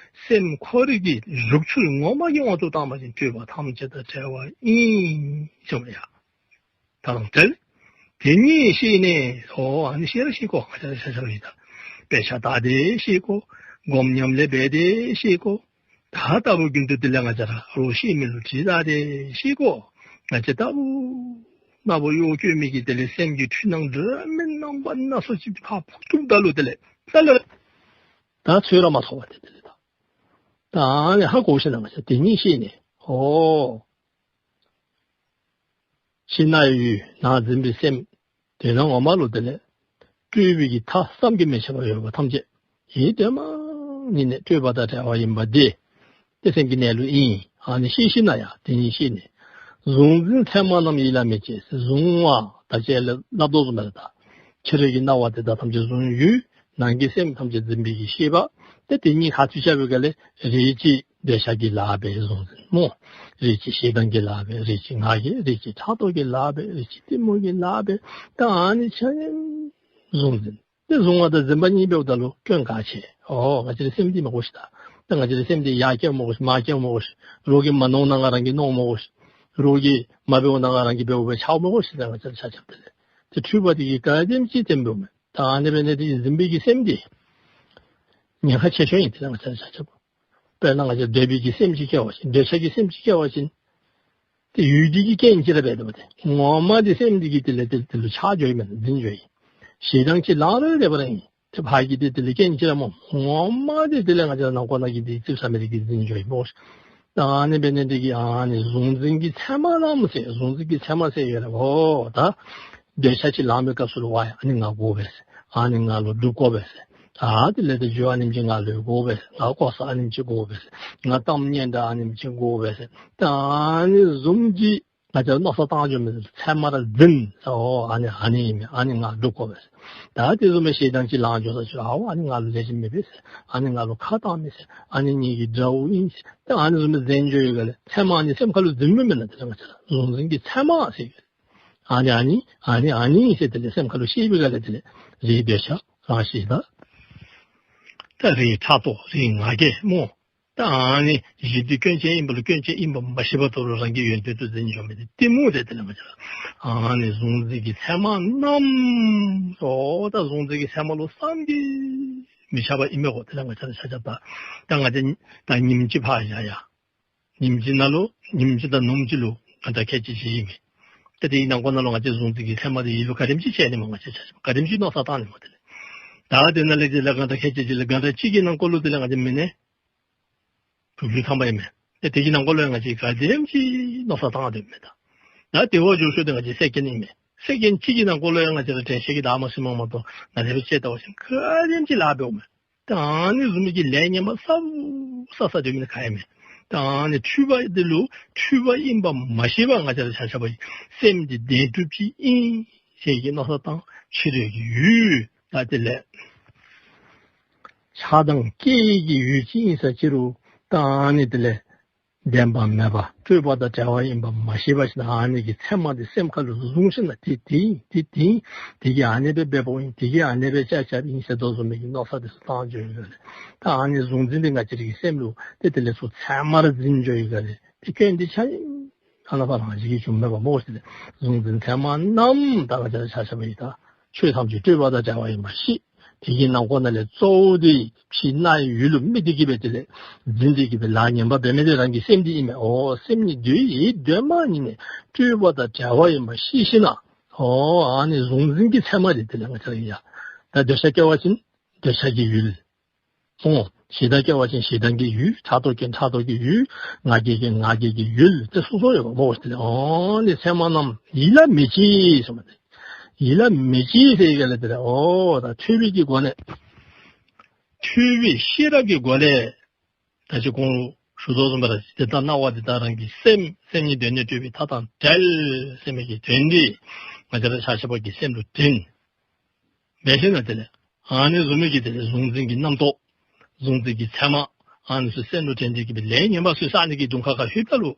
སེམས་ཁོ་རའི་གི་བཞག་ཚུལ་ངོ་མ་གི་དབང་དུ་བཏང་བ་ཅིན་སྤྲོས་པ་ཐམས་ཅད་དང་བྲལ་བ་ཨིན་ཟེརཝ་ཡ། ད་རུང་བྲལ། དེ་ཉིད་ཤེས་ནས་ཨོ་ཨ་ནི་ཤེས་ར་ཤེས་དགོ། ང་བཅས་ར་ཆ་ཁྱབ་ཀྱིས་ད་དཔེ་ཆ་ལྟ་སྟེ་ཤེས་དགོ། སྒོམ་ཉམས་ལེན་འབད་དེ་ཤེས་དགོ། ད་ལྟ་བུ་རྒྱུན་དུ་དེ་ལས་ང་བཅས་ར་རོགས་ཤེས་མི་ལུ་དྲིས་ད་དེ་ཤེས་དགོ། ང་བཅས་ལྟ་བུ་ན་བུ་གཡོག་བཀོལ་མི་གི་དེ་ལས་སེམས་ཀྱི་འཁྲུལ་སྣང་འདྲ་མིན་རྣམ་པ་སྣ་ཚོགས་ཅིག་ཕར་ཕུག་བཏུབ་ད་ལུ་དེ་ལས་ད་ལས་ ད་ཚོད་ར་མ་ཐོབ་པ་དེ་དེ་ལས་ད། ད་ཨ་ནི་ཧ་གོ་ཞིནམ་ལས་ང་བཅས་དེ་ཉིད་ཤེས་ནས། ཨོ། ཕྱི་སྣང་ཡུལ་ནང་འཛིན་པའི་སེམས། དེ་ནང་ངོ་མ་ལུ་དེ་ལས་སྤྲོས་པའི་གི་མཐའ་བསམ་གྱིས་མི་ཁྱབ་པ་ཡོད་པ་ཐམས་ཅད་ཡིད་དོན་མ་ཉིད་ནས་སྤྲོས་པ་དང་བྲལ་བ་ཡིན་པ་དེ། དེ་སེམས་ཀྱི་གནས་ལུགས་ཨིན། ཨ་ནི་ཤེས་ཞིནམ་ལས་ཡང་དེ་ཉིད་ཤེས་ནས། གཟུང་འཛིན་མཚན་མ་རྣམས་ཡིད་ལ་མི་བྱེད་ཟེར། གཟུང་བ་ད་ཅི་ལས་སླབ་དོ་བཟུམ་སྦེ་ད་ཕྱི་རོལ་གྱི་སྣང་བ་དེ་དག་ཐམས་ཅད་གཟུང་ཡུལ། ནང་གི་སེམས་ཐམས་ཅད་འཛིན་པའི་གི་ཤེས་པ། ཏེ་དེ་གཉིས་ཁ་ཐུག་རྐྱབ་པའི་སྒང་ལས་རེ་ཅིག་འདོད་ཆགས་ཀྱི་ལཱ་འབད་གཟུང་འཛིན་སྨོ། རེ་ཅིག་ཞེ་སྡང་གི་ལཱ་འབད། རེ་ཅིག་ང་རྒྱལ། རེ་ཅིག་ཕྲག་དོག་གི་ལཱ་འབད། རེ་ཅིག་གཏི་མུག་གི་ལཱ་འབད། ད་ཨ་ནི་ཆ་མཉམ་གཟུང་འཛིན། ཏེ་གཟུང་བ་དང་འཛིན་པ་གཉིས་འབདཝ་ད་ལུ་སྐྱོན་ག་ཅི། ཨོ་ང་བཅས་རའི་སེམས་འདི་མ་གོ་ཤིག་ད། ད་ང་བཅས་རའི་སེམས་འདི་ཡར་སྐྱེཝ་མ་གོ་ཤིག། མར་སྐྱེཝ་མ་གོ་ཤིག། རོགས་ཀྱིས་མ་མནོཝ་ནང་རང་གིས་མནོཝ་མ་གོ་ཤིག། རོགས་ཀྱིས་མ་འབདཝ་ནང་རང་གིས་འབདཝ་སྦེ་ཆགས་མ་གོ་ཤིག། ད་ང་བཅས་ར་ཆ་ཁྱབ་དེ་ལས་ཏེ་འཁྲུལ་པ་དེ་གིས་ག་དེམ་ཅིག་བརྟེན་འབདཝ་མས། ད་ཨ་ནི་འབད་ནི་དེ་གིས་འཛིན་པའི་གི་སེམས་འདི་ཉེན་ཁ་ཆེ་ཤོས་ཨིན། དེ་ལས་ང་བཅས་ར་ཆ་ཁྱབ། དཔེར་ན་ང་བཅས་འདོད་པའི་གི་སེམས་ཅིག་སྐྱེ་བ་ཅིན། འདོད་ཆགས་ཀྱི་སེམས་ཅིག་སྐྱེ་བ་ཅིན། ཏེ་ཡུལ་དེ་གི་རྐྱེན་ཅིག་ར་འབད་དོ་བ་ཏེ། ངོ་མ་དེ་སེམས་དེ་གིས་དེ་ལས་དེ་དེ་ལུ་ཆགས་འགྱོཝ་ཨིན་མས། འཛིན་འགྱོཝ་ཨིན། ཞེ་སྡང་ཅིག་ལང་རུང་དེ་སྦེ་ར་ཨིན། ཏེ་ཕར་གྱི་དེ་དེ་ལས་རྐྱེན་ཅིག་ར་སྨོ། ངོ་མ་དེ་དེ་ལས་ང་བཅས་ར་ནང་ཁོག་ནང་གི་དེ་ཙིགཔ་ཟ་མི་དེ་གིས་འཛིན་འགྱོཝ་ཨིན་སྨོ། ད་ཨ་ནི་འབད་ནི་དེ་གིས་ཨ་ནི་གཟུང་འཛིན་གྱི་མཚན་མ་རྣམས་ཟེར། གཟུང་འཛིན་གྱི་མཚན་མ་ཟེར་ཡོད་ར། ཨོ་ད་འདོད་ཆགས་ཅིག་ལང་པའི་སྐབས་སུ་ལུ་ཝའི་ཨ་ནི་ང་དགོ་པས་ཟེར། ཨ་ནི་ང་ལུ་སྒྲུབ་དགོ་པས་ཟེར། ད་དེ་ལས་ཏེ་རྒྱུ་ཨ་ནེམ་ཅིག་ང་ལུ་དགོ་པས་ཟེར། ང་གོ་ས་ཨ་ནེམ་ཅིག་དགོ་པས་ཟེར། ང་གཏམ་སྙན་གྲགས་ཨ་ནེམ་ཅིག་དགོ་པས་ཟེར། ད་ཨ་ནི་བཟུམ་ཅིག་ང་བཅས་མནོ་བསམ་བཏང་འགྱོ་མི་ཚུ་ཚད་མར་འཛིན་ཟེར། ཨོ་ཨ་ནི་ཨ་ནི་ཨིན་མས། ཨ་ནི་ང་སྒྲུབ་དགོ་པས་ཟེར། ད་དེ་བཟུམ་མའི་ཞེ་སྡང་ཅིག་ལང་འགྱོ་ས་ཅིག་ལུ་ཨའོ་ཨ་ནི་ང་ལུ་ལེགས་ཤོམ་མེད་པས་ཟེར། ཨ་ནི་ང་ལུ་ཁ་བཏང་མས་ཟེར། ཨ་ནི་ངེ་གི་དགྲ་བོ་ཨིན་ཟེར། ད་ཨ་ནི་བཟུམ་མའི་འཛིན་འགྱོ་ཡོད་ག་ལས་ཚད་མ་ཨ་ནི་སེམས་ཁ་ལུ་འཛིན་མི་མེན་ན། དེ་ལས་ང་བཅས་ར་གཟུང་འཛིན་གྱི་མཚན་མ་ཟེར། ཨ་ནི་ཨ་ནི་ཨ་ནི་ཨ་ནི་ཟེར་དེ་ལས་སེམས་ཁ་ལུ་ཤེས་པའི་སྒང་ལས་དེ་ལས་རེ་འདོད་ཆགས་རང་ཞེ་སྡང་། ད་རེ་ཕྲག་དོག། རེ་ང་རྒྱལ་སྨོ། ད་ཨ་ནི་གཞི་དེ་སྐྱོན་ཅན་ཨིན་པ་ལུ་སྐྱོན་ཅན་ཨིན་པ་མ་ཤེས་པ་དོ་རུང་རང་གི་ཡོན་ཏན་དུ་འཛིན་འགྱོ་མི་དེ་གཏི་མུག་དེ་དེ་ལས་ང་བཅས་ར་ཨ་ནི་གཟུང་འཛིན་གྱི་མཚན་མ་རྣམས། ཨོ་ད་གཟུང་འཛིན་གྱི་མཚན་མ་ལུ་བསམ་གྱིས་མི་ཁྱབ་པ་ཨིན་མས་གོ། དེ་ལས་ང་བཅས་ར་ཆ་ཁྱབ་ད། ད་ང་བཅས་ད་ཉིནམ་གཅིག་ཕར་བཞག་ཡ། ཉིནམ་གཅིག་ནང་ལུ་ཉིནམ་གཅིག་དང་ནུབ་མོ་གཅིག་ལུ་གང་དྲག་ཁལ་གཅིག་ཅིག་ཨིན་མས། ད་དེའི་ནང་འཁོད་ནང་ལུ་ང་བཅས་གཟུང་འཛིན་གྱི་མཚན་མ་དེ་ཡིད་ལུ་ག་དེམ་ཅིག་བྱས་ནི་སྨོ། ང་བཅས་ཆ་ཁྱབ་ག་དེམ་ཅིག་མནོ་བསམ་བཏང་ནི་སྨོ། དེ་ལས་ད་དེ་ནང་ལས་དེ་ལས་གང་དྲག་ཁལ་གཅིག་ཅིག་ལས་གང་དྲག་གཅིག་གི་ནང་འཁོད་ལུ་དེ་ལས་ང་བཅས་མི་ནི་དྲུག་ཅུ་ཐམ་པ་ཨིན་མས། ད་དེ་གི་ནང་འཁོད་ལུ་ཡང་ང་བཅས་ག་དེམ་ཅིག་མནོ་བསམ་བཏང་སྡོད་མས་ད། ད་དེ་བ་འགྱོ་ཤོས་དེ་ང་བཅས་སེ་ཀེན་ཨིན་མས། སེ་ཀེན་གཅིག་གི་ནང་འཁོད་ལུ་ཡང་ང་བཅས་ར་དྲན་ཤེས་ཀྱི་བདག་མ་སྲིན་མོ་མ་གཏོགས་ང་བཅས་ར་དཔྱེ་བལྟ་བ་ཅིན་ག་དེམ་ཅིག་ལཱ་འབདཝ་མས། ད་ཨ་ནི་བཟུམ་གྱི་ལས་ངན་པ་བསགས་བསགས་བསགས་སྡོད་མི་ནི་ག་ཡང་མེད། ད་ཨ་ནི་འཁྲུལ་པ་འདི་ལུ་འཁྲུལ་པ་ཨིན་པ་མ་ཤེས་པར་ང་བཅས་ར་ཆ་ཁྱབ་སེམས་འདི་བདེན་གྲུབ་ཀྱི་ཨིན་ཟེར་གྱི་མནོ་བསམ་བཏང་། ཕྱི་རོལ་གྱི་ཡུལ་ད་དེ་ལས་ཆགས་སྡང་སྐྱེ་ཡི་གི་ཡུལ་ཅིག་ཨིན་ས་ཅི་རུང་ད་ཨ་ནི་དེ་ལས་བདེན་པ་མེད་པ་སྤྲོས་པ་དང་བྲལ་བ་ཨིན་པ་མ་ཤེས་པ་ཅིན་ཨ་ནི་གི་མཚན་མ་དེ་སེམས་ཁ་ལུ་བཟུང་ཞིནམ་ལས་དེ་དེ་ཨིན་དེ་དེ་ཨིན། དེ་གིས་ཨ་ནི་སྦེ་འབདཝ་ཨིན། དེ་གིས་ཨ་ནི་སྦེ་ཅ་ཅ་ཨིན་ཟེར་དོ་བཟུམ་མའི་གི་མནོ་བསམ་དེ་ཚུ་བཏང་འགྱོ་ཡི་ག་ལས། ད་ཨ་ནི་གཟུང་འཛིན་དེ་ང་བཅས་རའི་གི་སེམས་ལུ་དེ་དེ་ལས་ཚུར་ཚད་མར་འཛིན་འགྱོ་ཡི་ག་ལས། དེ་སྐྱོན་དེ་ཆ་མཉམ་ཨ་ནཱ་ཕར་རང་བཞིན་གྱིས་བྱུངམ་མས་པ་སྨོ་ཟེར་ཏེ། གཟུང་འཛིན་མཚན་མ་རྣམས་ད་ང་བཅས་ར་ཆ་ཁྱབ་ཡིད་ད་ཆོས་ཐམས་ཅད་སྤྲོས་པ་དང་བྲལ་བ་ཡིན་པ་ཤེས། དེ་གི་ནང་ཁོག་ནང་ལས་གཙོ་བོ་དེ་ཕྱི་སྣང་ཡུལ་ལུ་དམིགས་ཏེ་གི་སྦེ་དེ་ལས་འཛིན་ཏེ་གི་སྦེ་ལཱ་ངན་པ་འབད་མི་དེ་རང་གི་སེམས་དེ་ཨིན་མས། ཨོ་སེམས་ཉིད་དེ་ཡིད་དོན་མ་ཉིད་ནས་སྤྲོས་པ་དང་བྲལ་བ་ཡིན་པ་ཤེས་ཞིནམ་ལས། ཨོ་ཨ་ནི་གཟུང་འཛིན་གྱི་མཚན་མ་དེ་དེ་ལས་ང་བཅས་ར་ཡ། ད་འདོད་ཆགས་སྐྱེ་བ་ཅིན་འདོད་ཆགས་ཀྱི་ཡུལ། ཨོ་ཞེ་སྡང་སྐྱེ་བ་ཅིན་ཞེ་སྡང་གི་ཡུལ། ཕྲག་དོག་སྐྱེ་ཕྲག་དོག་གི་ཡུལ། ང་རྒྱལ་སྐྱེ་ང་རྒྱལ་གྱི་ཡུལ། དེ་སོ་སོ་ཡོད་པ་སྨོ་ཟེར་ཏེ། ཨོ་ནི་མཚན་མ་རྣམས་ཡིད་ལ་མི་བྱེད་ཟེར་མས། ཡིད་ལ་མི་བྱེད་ཟེར་ག་ལས་དེ་ལས་ཨོ་ད་ཐོས་པའི་གི་སྒོ་ནས་ཐོས་པའི་ཤེས་རབ་ཀྱི་སྒོ་ལས་ད་ཅི་གོང་ལུ་ཞུ་དོ་བཟུམ་སྦེ་ར་དེ་ལྟར་སྣང་བ་དེ་དག་རང་གི་སེམས་སེམས་ཉིད་དོན་ནི་སྤྲོས་པའི་མཐའ་དང་བྲལ་ཟེར་མི་གི་དོན་འདི་ང་བཅས་ར་ཆ་ཁྱབ་ཀྱི་སེམས་ལུ་དྲན། འབད་ཞིནམ་ལས་དེ་ལས་ཨ་ནི་བཟུམ་མའི་གི་དེ་ལས་གཟུང་འཛིན་གྱི་རྣམ་རྟོག་གཟུང་འཛིན་གྱི་མཚན་མ་ཨ་ནི་ཚུ་སེམས་ལུ་དྲན་ཏེ་གི་སྦེ་ལས་ངན་པ་ཚུ་བསགས་ནི་གི་དུང་ཁ་ཁར་ལྷོདཔ་ད་ལུ་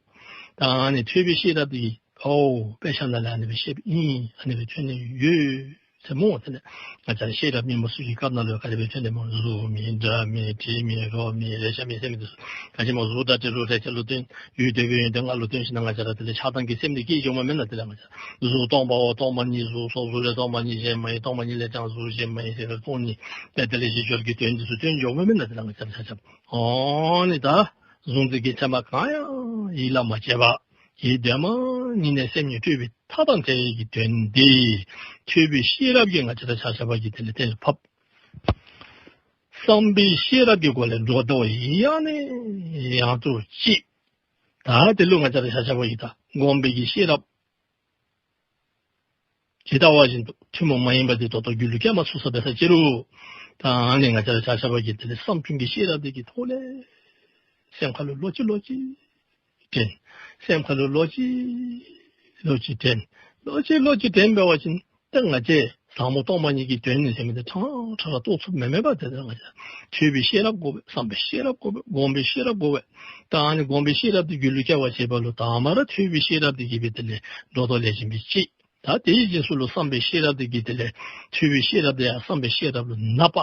ད་ཨ་ནི་ཐོས་པའི་ཤེས་རབ་དེ་གིས་ཨོ་དཔེ་ཆ་ནང་ལས་ཨ་ནི་སྦེ་བཤད་པ་ཨིན། ཨ་ནི་སྦེ་ཐོན་ནི་ཡོད་ཟེར་སྨོ། དེ་ལས་ང་བཅས་ར་ཤེས་རབ་སྙིང་པོ་ཚུ་གི་སྐབས་ནང་ལུ་ག་དེ་སྦེ་ཐོན་ནི་སྨོ། གཟུགས་མེད་སྒྲ་མེད་དྲི་མེད་རོ་མེད་རེག་བྱ་མེད་ཟེར་མི་དེ་ཚུ་ག་ཅི་སྨོ། གཟུགས་སྒྲ་དྲི་རོ་རེག་བྱ་ལུ་བརྟེན་ཡུལ་དེ་སྦེ་ཡོན་ཏན་ལྔ་ལུ་བརྟེན་ཞིནམ་ལས་ང་བཅས་ར་དེ་ལས་ཆགས་སྡང་གི་སེམས་དེ་སྐྱེ་འགྱོཝ་མེན་ན། དེ་ལས་ང་བཅས་ར་གཟུགས་སྟོང་པའོ། སྟོང་པ་ཉིད་གཟུགས་སོ། གཟུགས་ལས་སྟོང་པ་ཉིད་གཞན་མ་ཡིན། སྟོང་པ་ཉིད་ལས་ཀྱང་གཟུགས་གཞན་མ་ཡིན་ཟེར་བའི་སྟོང་ཉིད་དེ་དེ་ལས་གཞི་སྦྱོར་གྱི་དོན་དེ་ཚུ་སྟོན་འགྱོཝ་མེན་ན། དེ་ལས་ང་བཅས་ར་ཆ་ཁྱབ་ཨོ་ནི་ད་གཟུང་འཛིན་གྱི་མཚན་མ་གང་ཡང་ཡིད་ལ་མ་བྱེད་པར་ཡིད་དོན་མ་ཉིད་ནས་སེམས་ཉིད་སྤྲོས་པའི་མཐའ་དང་བྲལ་བའི་གི་དོན་འདི་ཐོས་པའི་ཤེས་རབ་ཀྱིས་ང་བཅས་ར་ཆ་ཁྱབ་ཀྱི་དེ་ལས་གཏན་ལ་ཕབ། བསམ་པའི་ཤེས་རབ་ཀྱི་སྒོ་ལས་འགྲོ་དོ་ཡང་ནས་ཡང་དུ་སྐྱེ། ད་དེ་ལུ་ང་བཅས་ར་ཆ་ཁྱབ་ཀྱིས་ད་སྒོམ་པའི་གི་ཤེས་རབ་ཇི་ལྟ་བ་བཞིན་དུ་ཐུན་མོང་མ་ཡིན་པ་དེ་ད་ལྟོ་རྒྱུད་ལུ་སྐྱེ་མ་ཚུགས་ས་འབད་ས་ཅི་རུང་། ད་ཨ་ནི་ང་བཅས་ར་ཆ་ཁྱབ་ཀྱིས་དེ་ལས་བསམ་བྱུང་གི་ཤེས་རབ་དེ་གི་ཐོག་ལས་སེམས་ཁ་ལུ་ལོག་ཅི་ལོག་ཅི་དྲན། སེམས་ཁ་ལུ་ལོག་ཅི་ལོག་ཅི་དྲན། ལོག་ཅི་ལོག་ཅི་དྲན་འབད་བ་ཅིན་ད་ང་བཅས་ཟབ་མོ་སྟོང་པ་ཉིད་ཀྱི་དོན་ཟེར་མི་དེ་ཕྲང་ཕྲང་ར་རྟོགས་ཚུགསཔ་མེན་མས་པ། དེ་ལས་ང་བཅས་ཐོས་པའི་ཤེས་རབ་དགོ་པས། བསམ་པའི་ཤེས་རབ་དགོ་པས། སྒོམ་པའི་ཤེས་རབ་དགོ་པས། ད་ཨ་ནི་སྒོམ་པའི་ཤེས་རབ་དེ་རྒྱུད་ལུ་སྐྱེ་བར་བྱེད་པ་ལུ་དང་པ་ར་ཐོས་པའི་ཤེས་རབ་དེ་གིས་སྦེ་དེ་ལས་འགྲོ་དོ་ལས་བཞིན་པའི་སྤྱི། ད་དེའི་རྗེས་སུ་ལུ་བསམ་པའི་ཤེས་རབ་དེ་གིས་དེ་ལས་ཐོས་པའི་ཤེས་རབ་དེ་ཡང་བསམ་པའི་ཤེས་རབ་ལུ་ནགཔ།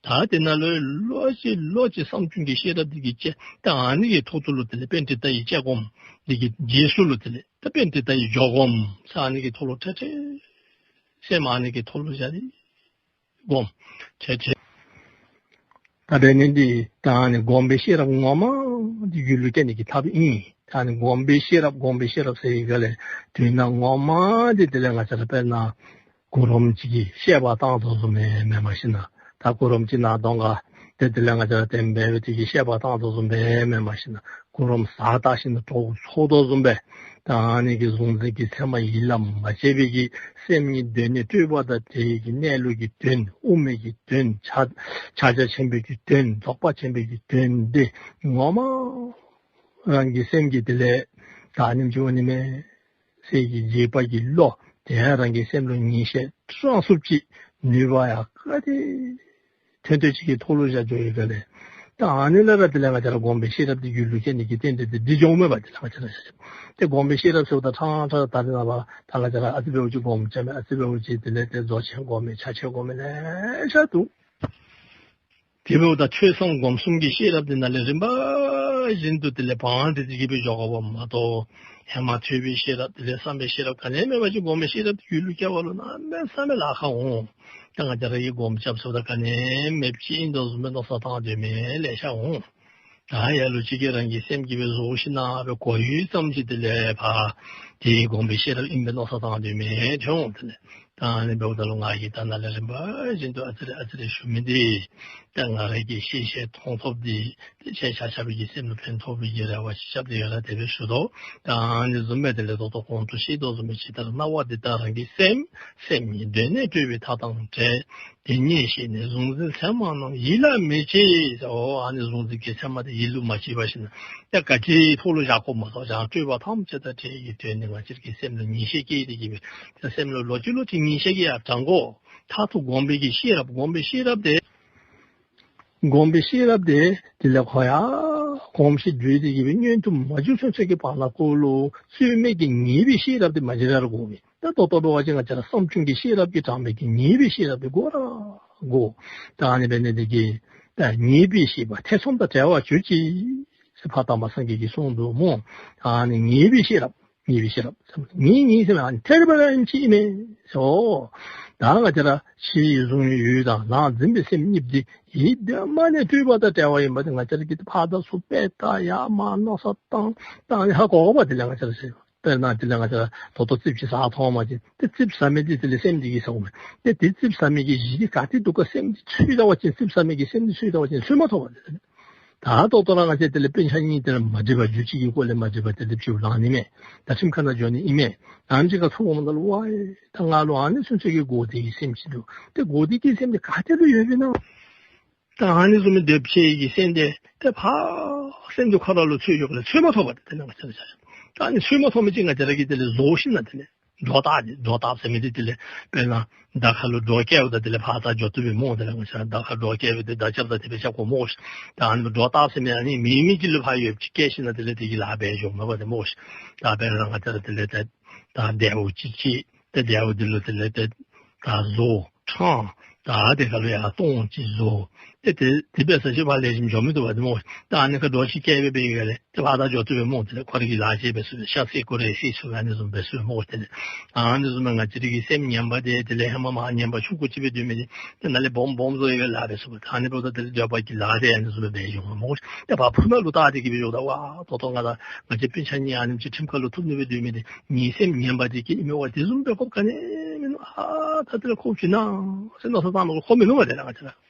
ད་དེ་ནང་ལུ་ལོག་ཅི་ལོག་ཅི་བསམ་བྱུང་གི་ཤེས་རབ་དེ་གིས་སྐྱེ། ད་ཨ་ནི་གི་ཐོག་ཏུ་ལུ་དེ་ལས་པཎྜི་ཏ་ཡི་དཔྱད་སྒོམ་དེ་གི་རྗེས་སུ་ལུ་དེ་ལས་ད་པཎྜི་ཏ་ཡི་འཇོག་སྒོམ་ཟེར་ཨ་ནི་གི་ཐོག་ལུ་ཐེ་ཐེ་སེམས་ཨ་ནི་གི་ཐོག་ལུ་བཞག་སྟེ་སྒོམ་ཐེ་ཐེ། ད་འབད་ནི་འདི་ད་ཨ་ནི་སྒོམ་པའི་ཤེས་རབ་ངོ་མ་འདི་རྒྱུད་ལུ་སྐྱེ་ནི་གི་ཐབས་ཨིན། ད་ཨ་ནི་སྒོམ་པའི་ཤེས་རབ་སྒོམ་པའི་ཤེས་རབ་ཟེར་བའི་སྒང་ལས་དོན་དག་ངོ་མ་འདི་དེ་ལས་ང་བཅས་ར་དཔེར་ན་གུ་རམ་ཅིག་གིས་བཤད་པ་བཏང་དོ་བཟུམ་སྦེ་མེན་མ་གཞི་ན། ད་གུ་རམ་ཅིག་ནང་གདོང་ཁར་ཏེ་དེ་ལས་ང་བཅས་ར་དེ་སྦེ་འབད་དེ་གིས་བཤད་པ་བཏང་དོ་བཟུམ་སྦེ་མེན་མ་གཞི་ན། གུ་རམ་ཟ་བཏང་ཞིནམ་ལས་གྲོགས་ཚོར་དོ་བཟུམ་སྦེ་ད་ཨ་ནི་གི་གཟུང་འཛིན་གྱི་མཚན་མ་ཡིད་ལ་མ་བྱེད་པའི་གི་སེམས་ཉིད་དོན་ནི་སྤྲོས་པ་དང་བྲལ་བའི་གི་གནས་ལུགས་ཀྱི་དོན་དབུ་མའི་གི་དོན་ཕྱག་ཕྱག་རྒྱ་ཆེན་པོའི་གི་དོན་རྫོགས་པ་ཆེན་པོའི་གི་དོན་དེ་ངོ་མ་རང་གི་སེམས་ཀྱིས་དེ་ལས་ད་ཨ་ནེམ་ཅིག་འོང་ནི་མས་ཟེར་གྱི་འཇིགས་པ་གི་བློ་དེ་ཡང་རང་གི་སེམས་ལུ་ངེས་ཤེས་སྐྱེ་ཚུགསཔ་ཅིག་ནུས་པ་ཡང་ག་དེ་ཐོན་ཐོན་ཅིག་གི་ཐོག་ལུ་བཞག་འགྱོ་ཡི་ག་ལས། ད་ཨ་ནི་ལས་ར་དེ་ལས་ང་བཅས་ར་སྒོམ་པའི་ཤེས་རབ་དེ་རྒྱུད་ལུ་སྐྱེ་ནི་གི་རྟེན་འབྲེལ་དེ་འདི་འབྱུངམ་མས་པ། དེ་ལས་ང་བཅས་ར་ཤེས་ཏེ་སྒོམ་པའི་ཤེས་རབ་ཟེརཝ་ད་ཕྲང་ཕྲང་ད་རེས་ནངས་པ་ད་ང་བཅས་ར་ཨ་ཙི་འབདཝ་ཅིག་སྒོམ་རྐྱབ་མས། ཨ་ཙི་འབདཝ་ཅིག་དེ་ལས་ཏེ་རྫོགས་ཆེན་སྒོམ་མས། ཕྱག་ཆེན་སྒོམ་མས་ལེ་ཤ་འདུག། དེ་འབདཝ་ད་ཐོས་བསམ་སྒོམ་གསུམ་གྱི་ཤེས་རབ་དེ་ནང་ལས་རིམ་པ་བཞིན་དུ་དེ་ལས་བང་སྒྲིག་སྟེ་གི་སྦེ་འགྱོ་དགོཔ་མ་གཏོགས་ཧེ་མ་ཐོས་པའི་ཤེས་རབ་དེ་ལས་བསམ་པའི་ཤེས་རབ་ག་ནི་མེད་པ་ཅིན་སྒོམ་པའི་ཤེས་རབ་དེ་རྒྱུད་ལུ་སྐྱེ་བ་ལུ་གནམ་མེད་ས་མེད་ལཱ་ཁག་འོང་། ད་ང་བཅས་ར་གིས་སྒོམ་རྐྱབ་ཟེརཝ་ད་ག་ནི་མེདཔ་ཅིག་ཨིན་དོ་བཟུམ་སྦེ་མནོ་བསམ་བཏང་སྡོད་མི་ལེ་ཤ་འོང་། ད་ལ་ལུ་ཅིག་གིས་རང་གི་སེམས་ཀྱིས་སྦེ་བཟོ་ཞིན་ན་སྦེ་གོ་ཡུལ་ཙམ་ཅིག་དེ་ལས་ཕར་དེ་སྒོམ་པའི་ཤེས་རབ་ཨིན་པའི་མནོ་བསམ་བཏང་སྡོད་མི་ཐོན་འོང་། དེ་ལས་ད་ཨ་ནི་འབདཝ་ད་ལུ་ང་གིས་ད་ནཱ་ལས་རིམ་པ་བཞིན་དུ་ཨ་ཙི་རེ་ཨ་ཙི་རེ་ཞུ་མི་འདི་ད་ང་ར་གིས་ཤེས་ཤེས་མཐོང་ཐོབ་འདི་ཏེ་ཁྱེད་ཆ་ཁྱབ་ཀྱི་སེམས་ལུ་ཕན་ཐོགས་པའི་གི་རེ་བ་ཅིག་རྐྱབ་སྟེ་ཡོད་ར་དེ་སྦེ་ཞུ་དོ། ད་ཨ་ནི་བཟུམ་སྦེ་དེ་ལས་ད་ལྟོ་གོང་དུ་བཤད་དོ་བཟུམ་སྦེ་ཇི་ལྟར་སྣང་བ་འདི་དག་རང་གི་སེམས། སེམས་ཉིད་དོན་ནི་སྤྲོས་པའི་མཐའ་དང་བྲལ། དེ་ཉིད་ཤེས་ནས་གཟུང་འཛིན་མཚན་མ་རྣམས་ཡིད་ལ་མི་བྱེད། ཨོ་ཨ་ནི་གཟུང་འཛིན་གྱི་མཚན་མ་དེ་ཡིད་ལུ་མ་བྱེད་པར་ཞིན་ན་ཡ་ག་ཅི་ཐོག་ལུ་བཞག་དགོཔ་མ་གཏོགས་ཡང་སྤྲོས་པ་ཐམས་ཅད་དང་བྲལ་བའི་དོན་ནི་ང་བཅས་ཀྱི་སེམས་ལུ་ངེས་ཤེས་སྐྱེས་ཏེ་གི་སྦེ་ད་སེམས་ལུ་ལོག་ཅི་ལོག་ཅི་ངེས་ཤེས་ཀྱིས་ཡང་དྲང་དགོ། མཐར་ཐུག་སྒོམ་པའི་གི་ཤེས་རབ་སྒོམ་པའི་ཤེས་རབ་དེ་སྒོམ་པའི་ཤེས་རབ་དེ་དེ་ལས་ཁོ་ཡང་གོམས་གཤིས་འདྲུད་དེ་གི་སྦེ་མངོན་དུ་མ་གྱུར་ཚུན་ཚོད་ཀྱི་བར་ན་ཁོ་ལུ་ཚུལ་མིན་གྱི་ངེས་པའི་ཤེས་རབ་དེ་མ་གཞི་ར་དགོ་མི། ད་ད་ལྟོ་འབད་བ་ཅིན་ང་བཅས་ར་བསམ་བྱུང་གི་ཤེས་རབ་ཀྱིས་དྲངས་པའི་གི་ངེས་པའི་ཤེས་རབ་དེ་དགོ་ར་དགོ། ད་ཨ་ནི་འབད་ནི་དེ་གིས་ད་ངེས་པའི་ཤེས་པ་ཐེ་ཚོམ་དང་བྲལ་བར་གྱུར་ཅིག་ཟེར་ཕ་དམ་པ་སངས་རྒྱས་ཀྱིས་གསུངས་འདུག་སྨོ། ཨ་ནི་ངེས་པའི་ཤེས་རབ་ངེས་པའི་ཤེས་རབ་ངེས་ངེས་ཟེར་མི་ཨ་ནི་ཐེར་པ་ར་ཨིནམ་ཅིག་ཨིན་མས་ཟེར། ད་ང་བཅས་ར་ཕྱི་ཡི་གཟུང་ཡུལ་དང་ནང་འཛིན་པའི་སེམས་གཉིས་དེ་ཡིད་འདི་མ་ནས་སྤྲོས་པ་དང་བྲལ་བ་ཨིན་པ་དེ་ང་བཅས་ར་གིས་ཕར་དང་ཚུར་དཔེ་ལྟ་ཡར་མར་མནོ་བསམ་བཏང་བཏང་ནི་ཧ་གོ་བ་དེ་ལས་ང་བཅས་ར་ཟེར། དཔེར་ན་དེ་ལས་ང་བཅས་ར་ད་ལྟོ་ཙིགཔ་ཅིག་ཟ་འཐུངམ་ཅིན་ཏེ་ཙིགཔ་ཟ་མི་དེ་དེ་ལས་སེམས་དེ་གིས་ཟཝ་མས། ཏེ་དེ་ཙིགཔ་ཟ་མི་གི་གཞི་དེ་ག་ཏེ་འདུག་ག་སེམས་དེ་འཚོལ་ལྟ་བ་ཅིན་ཙིགཔ་ཟ་མི་གི་སེམས་དེ་འཚོལ་ལྟ་བ་ཅིན་འཚོལ་མ་ཐོབ་པས། ད་ད་ལྟོ་ར་ང་བཅས་དེ་ལས་སྤུན་ཆ་གཉིས་དེ་ལས་མ་འགྲིག་པ་རྒྱུ་ཅིག་གི་སྐོར་ལས་མ་འགྲིག་པ་དེ་ལས་ཕྱིར་ལང་ནི་མས། ད་ཁྲིམས་ཁང་ནང་འགྱོ་ནི་ཨིན་མས། ཨ་ནེམ་ཅིག་ཁར་ཚུར་འོངམ་ད་ལུ་ཝའེ་ད་ང་ལུ་ཨ་ནི་ཚུན་ཚོད་ཀྱི་གོ་བདེ་གི་སེམས་ཅིག་འདུག། ཏེ་གོ་བདེ་གི་སེམས་དེ་ག་ཏེ་ལུ་ཡོདཔ་ཨིན་ན། ད་ཨ་ནི་བཟུམ་མའི་འདོད་ཆེན་གྱི་སེམས་དེ་ཏེ་ཕར་སེམས་དེ་ཁོ་ར་ལུ་འཚོལ་འགྱོ་ག་ལས་འཚོལ་མ་ཐོབ་པས། དེ་ལས་ང་བཅས་ར་ད་ཨ་ནི་འཚོལ་མ་ཐོབ་མི་ཅིག་ང་བཅས་ར་གིས་དེ་ལས་བཟོ་ཞིན་ན་དེ་ལས་སྒྲོ་བཏགས་ཏེ་སྒྲོ་བཏགས་ཟེར་མི་དེ་དེ་ལས་དཔེར་ན་མདའ་ཁ་ལུ་སྒྲོ་བཀལཝ་ད་དེ་ལས་ཕར་ད་འགྱོ་བཏུབ་པས་སྨོ། དེ་ལས་ང་བཅས་མདའ་ཁ་སྒྲོ་བཀལ་བའི་དེ་མདའ་རྐྱབ་ད་དེ་སྦེ་རྐྱབ་དགོ་སྨོ་ཤིག། ད་ཨ་ནི་སྒྲོ་བཏགས་ཟེར་མི་ཨ་ནི་མེད་མི་ཅིག་ལུ་ཕར་ཡོདཔ་ཅིག་བཀལ་ཞིན་ན་དེ་ལས་དེ་གི་ལཱ་འབད་འགྱོཝ་མས་པ་དེ་སྨོ་ཤིག། ད་དཔེར་ན་ང་བཅས་ར་དེ་ལས་ད་ད་དལཝ་ཅིག་ཅིག་ཏེ་དལཝ་འདི་ལུ་དེ་ལས་ཏེ་ད་བཟོ་ཕྲང་། ད་དེ་ཁ་ལུ་ཡང་ལྟོང་ཅིག་བཟོ། ཏེ་དེ་དེ་འབད་ས་ཅིག་ཕར་ལེགས་ཤོམ་འགྱོ་མི་བཏུབ་པས་དེ་སྨོ། ད་ཨ་ནི་ཁར་སྒྲོ་ཅིག་བཀལ་སྦེ་འབད་བའི་སྒང་ལས་ཏེ་ཕར་ད་འགྱོ་བཏུབ་པས་སྨོ། དེ་ལས་ཁོ་རའི་གི་ལཱ་ཅིག་འབད་ཚུགས་པས། ཤ་བསད་དགོ་རུང་བསད་ཚུགས་པས། ཨ་ནི་བཟུམ་སྦེ་ང་བཅས་ར་གི་སེམས་ངན་པ་དེ་དེ་ལས་ཧེ་མ་མ་ངན་པ་ཆུང་ཀུ་ཅིག་སྦེ་སྡོད་མི་དེ་ཏེ་ནཱ་ལས་སྦོམ་སྦོམ་བཟོ་བའི་སྒང་ལས་འབད་ཚུགས་པས། ད་ཨ་ནི་འབདཝ་ད་དེ་ལས་འདོད་པ་གི་ལཱ་དེ་ཨ་ནི་བཟུམ་སྦེ་འབད་འགྱོཝ་མས་སྨོ། ཏེ་ཕར་ཕུ་ནང་ལུ་བལྟ་སྟེ་གི་སྦེ་འགྱོཝ་ད་ཝའེ་ད་ལྟོ་ང་ད་ང་བཅས་སྤུན་ཆ་གཉིས་ཨ་ནེམ་ཅིག་ཁྲིམས་ཁ་ལུ་ཐུག་ནི་སྦེ་སྡོད་མི་དེ་ངེའི་སེམས་ངན་པ་དེ་གིས་ཨིན་མས་པ། དེ་བཟུམ་འབད་དགོཔ་ག་ནི་མིན་ནུག། ཨ་ད་དེ་ལས་ཁོ་བྱིན་ན་ཟེར་མནོ་བསམ་བཏང་མི་ཁོ་མིན་ནུག་པ། དེ་ལས་ང་བཅས་ར་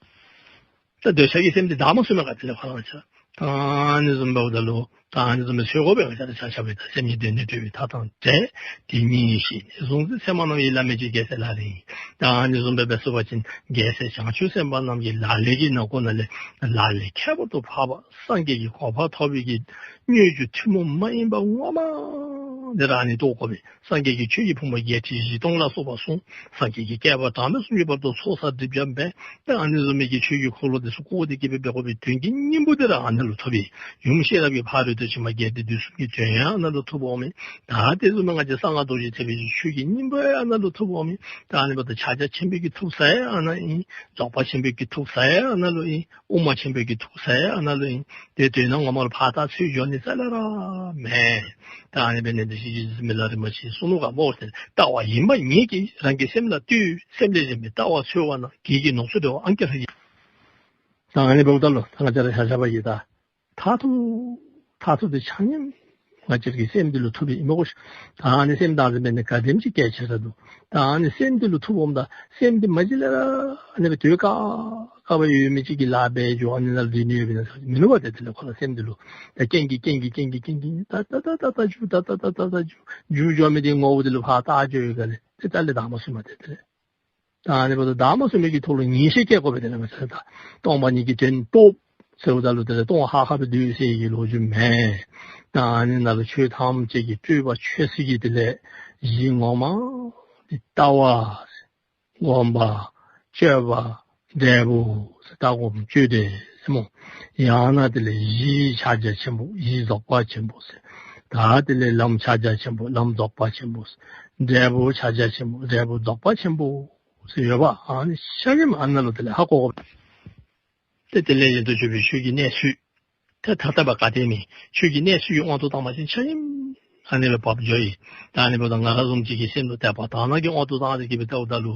ད་འདོད་ཆགས་ཀྱི་སེམས་འདི་བདག་མ་ཟུན་མས་ག་དེ་ལས་ཁོ་ར་ང་བཅས་ར། ད་ཨ་ནི་བཟུམ་འབདཝ་ད་ལུ་ད་ཨ་ནི་བཟུམ་སྦེ་འཚོལ་དགོ་པས། ང་བཅས་ར་ཆ་ཁྱབ་ད་སེམས་ཉིད་དོན་ནི་སྤྲོས་པའི་མཐའ་དང་བྲལ། དེ་ཉིད་ཡེ་ཤེས་ནས་བཟུང་སྟེ་ཚད་མ་རྣམས་ཡིས་བླ་མེད་ཀྱི་རྒྱལ་སྲས་ལག་ལེན་ཡིན། ད་ཨ་ནི་བཟུམ་སྦེ་འབད་ཚུགས་པ་ཅིན་རྒྱལ་སྲས་བྱང་ཆུབ་སེམས་དཔའ་རྣམས་ཀྱི་ལག་ལེན་གྱི་ནང་ཁོངས་ནང་ལས་ལག་ལེན་ཁྱད་པར་དུ་འཕགས་པ་སངས་རྒྱས་ཀྱི་གོ་འཕང་ཐོབ་པའི་གི་སྨོན་རྒྱུ་ཐུན་མོང་མ་ཡིན་པ་ངོ་མ་འདི་ར་ཨ་ནི་རྟོགས་དགོ་པས། སངས་རྒྱས་ཀྱིས་ཆོས་ཀྱི་ཕུང་པོ་བརྒྱད་ཁྲི་བཞི་སྟོང་ལ་སོགས་པ་གསུངས། སངས་རྒྱས་ཀྱིས་བསྐལ་པ་གྲངས་མེད་གསུམ་གྱི་བར་དུ་ཚོགས་བསགས་སྒྲིབ་སྦྱངས་འབད། ད་ཨ་ནི་བཟུམ་མའི་གི་ཆོས་ཀྱི་འཁོར་ལོ་འདི་ཚུ་བསྐོར་ཏེ་གི་སྦེ་འབད་དགོ་པའི་དོན་གྱི་སྙིང་པོ་འདི་ར་ཨ་ནཱ་ལུ་ཐོབ་པས། ཡུམ་ཤེས་རབ་ཀྱི་ཕ་རོལ་ཏུ་ཕྱིན་པ་བརྒྱད་ཁྲི་བདུན་གསུམ་གྱི་དོན་ཡང་ཨ་ནཱ་ལུ་ཐོབ་འོང་མས། ད་དེ་བཟུམ་མའི་ང་བཅས་གསང་སྔགས་རྡོ་རྗེ་ཐེག་པའི་ཆོས་ཀྱི་སྙིང་པོ་ཡང་ཨ་ནཱ་ལུ་ཐོབ་འོང་མས། ད་ཨ་ནི་འབདཝ་ད་ཕྱག་རྒྱ་ཆེན་པོའི་གི་ཐོབ་ས་ཡང་ཨ་ནཱ་ཨིན། རྫོགས་པ་ཆེན་པོའི་གི་ཐོབ་ས་ཡང་ཨ་ནཱ་ལུ་ཨིན། དབུ་མ་ཆེན་པོའི་གི་ཐོབ་ས་ཡང་ཨ་ནཱ་ལུ་ཨིན། དེ་དོན་ངོ་མ་ལུ་ཕར་ད་འཚོལ་འགྱོ་ནི་རྩ་ལས་ར་མེད། ད་ཨ་ནི་འབད་ནི་འདི་ཞིག་གིས་མི་ལ་རིམ་པ་ཞིག་གསུངས་ནུག་ག་སྨོ། ལྟ་བ་ཡིན་པ་ཉིད་ཀྱིས་རང་གི་སེམས་ལ་ལྟོས། སེམས་ལས་གཞན་པའི་ལྟ་བ་འཚོལ་བ་ན་བགེགས་ཀྱི་ནོར་འཚོ་འབྲེལ་བ་ཨང་ཀི་ལྷག་ཡིན། ད་ཨ་ནི་འབདཝ་ད་ལུ་ད་ང་བཅས་ར་ཆ་ཁྱབ་ཀྱིས་ད་མཐར་ཐུག་མཐར་ཐུག་འདི་ཆ་མཉམ་ང་བཅས་ཀྱི་སེམས་འདི་ལུ་ཐུག་པའི་ཨིན་མས་གོ་ཤིག། ད་ཨ་ནི་སེམས་བདག་འཛིན་འབད་ནི་ག་དེམ་ཅིག་གལ་ཆེ་ར་འདུག། ད་ཨ་ནི་སེམས་འདི་ལུ་ཐུགཔ་འོངམ་ད་སེམས་འདི་མ་གཞི་ལས་ར་ཨ་ནི་སྦེ་དུས་སྐབས་སྐབས་ཡོད་མི་ཅིག་གི་ལཱ་འབད་འགྱོ་ཨ་ནི་ནང་ལུ་འདི་ནི་ཡོད་པས་ན་མིན་ནུག་པ། ཏེ་དེ་ལས་ཁོ་ར་སེམས་འདི་ལུ་ད་རྐྱེན་གྱིས་རྐྱེན་གྱིས་རྐྱེན་གྱིས་རྐྱེན་གྱིས་ད་ད་ད་ད་ད་འགྱུར་ད་ད་ད་ད་ད་འགྱུར་འགྱུར་འགྱོ་མི་འདི་ངོ་བོ་འདི་ལུ་ཕར་བལྟ་འགྱོ་ཡི་ག་ལས་ཏེ་རྩ་ལས་བདག་མ་ཟུན་མས། ཏེ་དེ་ལས་ད་ཨ་ནི་འབདཝ་ད་བདག་མ་ཟུན་མི་གི་ཐོག་ལུ་ངེས་ཤེས་བསྐྱེད་དགོ་པས། དེ་ལས་ང་བཅས་ད་སྟོང་པ་ཉིད་ཀྱི་དོན་རྟོགས་ཟེརཝ་ད་ལུ་དེ་ལས་སྟོང་ཧ་ཧ་སྦེ་སྡོད་ཟེར་གྱི་ལོ་རྒྱུས་མེན། ད་ཨ་ནི་ནང་ལུ་ཆོས་ཐམས་ཅད་ཀྱི་སྤྲོས་པ་ཆོད་ས་གི་དེ་ལས་གཞི་ངོ་མ་འདི་ལྟ་བ་སྒོམ་པ་སྤྱོད་པ་འབྲས་བུ་ཟེར་ལྟ་སྒོམ་སྤྱོད་འབྲས་ཟེར་སྨོ། ཡང་ན་དེ་ལས་གཞི་ཕྱག་རྒྱ་ཆེན་པོ་གཞི་རྫོགས་པ་ཆེན་པོ་ཟེར། ད་དེ་ལས་ལམ་ཕྱག་རྒྱ་ཆེན་པོ་ལམ་རྫོགས་པ་ཆེན་པོ་ཟེར། འབྲས་བུ་ཕྱག་རྒྱ་ཆེན་པོ་འབྲས་བུ་རྫོགས་པ་ཆེན་པོ་ཟེར་ཡོདཔ། ཨ་ནི་ཆ་མཉམ་ཨ་ནཱ་ལུ་དེ་ལས་ཧ་གོ་དགོ། ཏེ་དེ་ལས་གཞན་དུ་གྱུར་པའི་ཆོས་ཀྱི་གནས་ཚུལ་ཏེ་ཐ་དད་པ་ག་དེ་མེད། ཆོས་ཀྱི་གནས་ཚུལ་གྱི་དབང་དུ་བཏང་བ་ཅིན་ཆ་མཉམ་ཨ་ནི་ལུ་བབས་འགྱོ་ཡི། ད་ཨ་ནི་འབདཝ་ད་ང་ར་བཟུམ་ཅིག་གི་སེམས་ལུ་དད་པ་དག་སྣང་གི་དབང་དུ་བཏང་སྟེ་གི་སྦེ་བལྟཝ་ད་ལུ་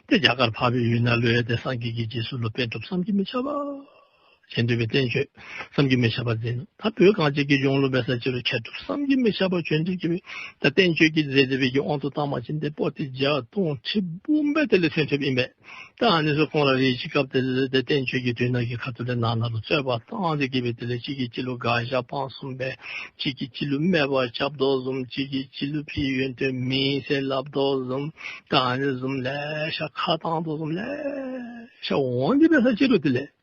ཏེ་རྒྱ་གར་འཕགས་པའི་ཡུལ་ནང་ལུ་ཡང་ཏེ་སངས་རྒྱས་ཀྱི་རྗེས་སུ་ལུ་པཎ་གྲུབ་བསམ་གྱིས་མི་ཁྱབ་པ་ཅིག་འདུག་པས། བསྟན་བཅོས་བསམ་གྱིས་མི་ཁྱབ་པ་མཛད་ནུག། ད་བོད་གངས་ཅན་གྱི་ལྗོངས་ལུ་འབད་ས་ཅིག་རུང་མཁས་གྲུབ་བསམ་གྱིས་མི་ཁྱབ་པ་བྱོན་ཏེ་གི་སྦེ་ད་བསྟན་བཅོས་ཀྱི་མཛད་པའི་གི་དབང་དུ་བཏང་བ་ཅིན་ཏེ་པོ་ཏི་བརྒྱ་སྟོང་ཁྲི་འབུམ་སྦེ་དེ་ལས་ཐོན་ཐོནམ་ཨིན་པས། ད་ཨ་ནི་ཚུ་ཁོང་ར་རེ་ཅིག་སྐབས་དེ་ལས་ཏེ་བསྟན་བཅོས་ཀྱི་དོན་དག་གི་ཁ་ཐུག་ལས་ནང་ན་ལུ་རྩོད་པ་བཏང་སྟེ་གི་སྦེ་དེ་ལས་གཅིག་གིས་གཅིག་ལུ་དགག་བཞག་སྤང་གསུམ་འབད། གཅིག་གིས་གཅིག་ལུ་སྨད་པ་རྐྱབ་དོ་བཟུམ། གཅིག་གིས་གཅིག་ལུ་ཕར་ཡོན་ཏན་མེད་ཟེར་སླབ་དོ་བཟུམ། ད་ཨ་ནི་བཟུམ་ལེ་ཤ་ཁ་བཏང་དོ་བཟུམ་ལེ་ཤ་འོང་སྟེ་འབད་ས་ཅིག་རུང་དེ་ལས་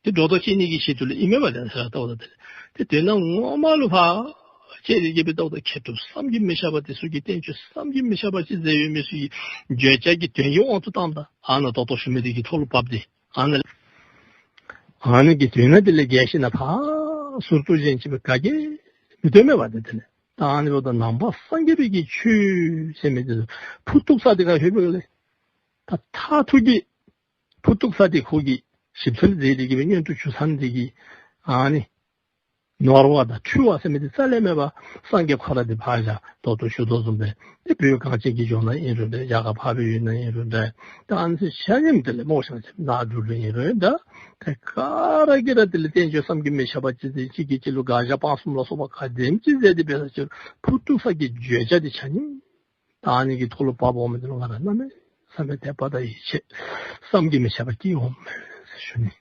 ཏེ་སྒྲོ་འདོགས་བཅད་ནི་གི་ཆེད་དུ་ལུ་ཨིན་མས་པ། ཏེ་ཟེར་ལྟཝ་ད་དེ་ལས་ཏེ་དོན་དག་ངོ་མ་ལུ་ཕར་བཅད་དེ་གི་སྦེ་ལྟཝ་ད་མཁས་གྲུབ་བསམ་གྱིས་མི་ཁྱབ་པ་དེ་ཚུ་གིས་བསྟན་བཅོས་བསམ་གྱིས་མི་ཁྱབ་པ་ཅིག་མཛད་ཡོད་མི་ཚུ་གི་བརྗོད་བྱ་གི་དོན་གྱི་དབང་དུ་བཏངམ་ད་ཨ་ནཱ་ད་ལྟོ་ཞུ་མི་དེ་གི་ཐོག་ལུ་བབས་ཏེ་ཨ་ནཱ་ལས་ཨ་ནི་གི་དོན་དེ་ལས་རྒྱས་ཤིང་ན་ཕར་ཟུར་དུ་གཞན་ཅིག་སྦེ་ག་གིས་མི་སྟོན་མས་པ། ཏེ་དེ་ལས་ད་ཨ་ནི་འབདཝ་ད་ནང་པ་སངས་རྒྱས་པའི་གི་ཆོས་ཟེར་མི་དེ་ཕུ་ཐུག་ས་དེ་ག་ལྷོད་པས་ལགས། ད་མཐར་ཐུག་གི་ཕུ་ཐུག་ས་དེ་ཁོ་གིས་ཞིབ་འཚོལ་མཛད་དེ་གི་སྦེ་མངོན་དུ་གྱུར་ཚར་ནི་དེ་གིས་ཨ་ནི་ནོར་བ་དང་འཁྲུལ་བ་ཟེར་མི་དེ་རྩ་ལས་མེད་པ། སངས་རྒྱས་ཁོ་ར་དེ་ཕར་བཞག་ད་ལྟོ་ཞུ་དོ་བཟུམ་སྦེ་ཏེ་བོད་གངས་ཅན་གྱི་ལྗོངས་ནང་ཨིན་རུང་འདྲ་རྒྱ་གར་འཕགས་པའི་ཡུལ་ནང་ཨིན་རུང་འདྲ་ད་ཨ་ནི་ཚུ་ཆ་མཉམ་དེ་ལས་སྨོ་ཤང་ཆེ་ནཱ་འབྲུག་ལུ་ཨིན་རུང་འདྲ་ཏེ་ག་ར་གིས་ར་དེ་ལས་བསྟན་བཅོས་བསམ་གྱིས་མི་ཁྱབ་པ་ཅིག་དེ་གཅིག་གིས་གཅིག་ལུ་དགག་བཞག་སྤང་གསུམ་ལ་སོགས་པ་ག་དེམ་ཅིག་མཛད་དེ་འབད་ས་ཅིག་རུང་ཕུ་ཐུག་ས་གི་བརྗོད་བྱ་དེ་ཆ་མཉམ་ད་ཨ་ནི་གི་ཐོག་ལུ་བབས་འོང་མི་དེ་ལུ་ང་ར་གནམ་མེད་ས་མེད་དད་པ་དང་ཡིད་ཆེས་བསམ་གྱིས་མི་ཁྱབ་པ་སྐྱེ་འོང་མས་ཟེར་ཞུ་ནི།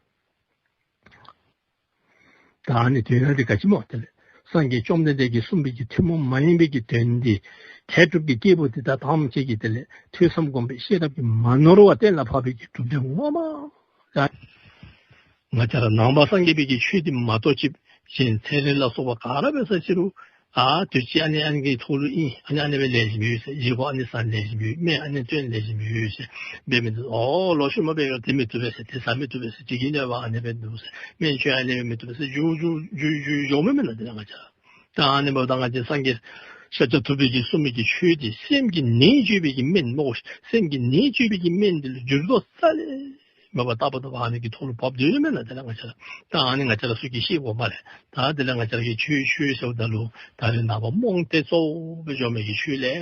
ད་ཨ་ནི་དོན་དག་དེ་ག་ཅི་སྨོ། དེ་ལས་སངས་རྒྱས་བཅོམ་ལྡན་འདས་ཀྱིས་གསུངས་པའི་གི་ཐུན་མོང་མ་ཡིན་པའི་གི་དོན་འདི་མཁས་གྲུབ་ཀྱི་སྐྱེས་བུ་དེ་དག་ཐམས་ཅད་ཀྱིས་དེ་ལས་ཐོས་བསམ་སྒོམ་པའི་ཤེས་རབ་ཀྱིས་མ་ནོར་བར་གཏན་ལ་ཕབ་པའི་གི་གྲུབ་འབྲས་ངོ་མ། ད་ང་བཅས་ར་ནང་པ་སངས་རྒྱས་པའི་གི་ཆོས་འདི་མ་གཏོགས་ཅིག་གཞན་ཚན་རིག་ལ་སོགས་པ་ག་ར་འབད་ས་ཅིག་རུང་ཨ་དུས་ཅི་ཨ་ནི་ཨ་ནི་གི་ཐོག་ལུ་ཨིན། ཨ་ནི་ཨ་ནི་སྦེ་ལེགས་ཤོམ་ཡོད་ཟེར། བཞེས་སྒོ་ཨ་ནི་བཟའ་ལེགས་ཤོམ་ཡོད། སྨན་ཨ་ནི་བཏོན་ལེགས་ཤོམ་ཡོད་ཟེར་འབད་མི་འདི་ཨོ་ལོག་ཤུལ་མ་འབད་ག་དེ་མི་བཏུབ་པས་ཟེར། དེ་བཟའ་མི་བཏུབ་པས་ཟེར། དེ་གི་གནོད་པ་ཨ་ནི་སྦེ་འདུག་ཟེར། སྨན་མཆོད་ཨ་ནི་སྦེ་མི་བཏུབ་པས་ཟེར། འགྱོ་འགྱོ་འགྱོ་འགྱོ་འགྱོཝ་མེན་ན། དེ་ལས་ང་བཅས་ར་ད་ཨ་ནི་འབདཝ་ད་ང་བཅས་སངས་རྒྱས་ཤཱཀྱ་ཐུབ་པའི་གིས་གསུངས་མི་གི་ཆོས་འདི་སེམས་ཀྱི་ནད་བཅོས་པའི་གི་སྨན་སྨོ། སེམས་ཀྱི་ནད་བཅོས་པའི་གི་སྨན་འདི་ལུ་འགྱུར་ལྡོག་རྩ་ལས་མེད་པར་ལྟ་བུ་ལྟ་བུ་ཨ་ནི་གི་ཐོག་ལུ་བབས་སྡོད་ནི་མེན་ན། དེ་ལས་ང་བཅས་ར་ད་ཨ་ནི་ང་བཅས་ར་ཚུ་གིས་ཤེས་དགོ་སྨ་རེ། ད་དེ་ལས་ང་བཅས་ར་གིས་ཆོས་ཆོས་ཟེརཝ་ད་ལུ་ད་རེས་ནངས་པ་རྨོངས་དད་གཙོ་བོ་སྦེ་འགྱོ་མི་གི་ཆོས་ལེ་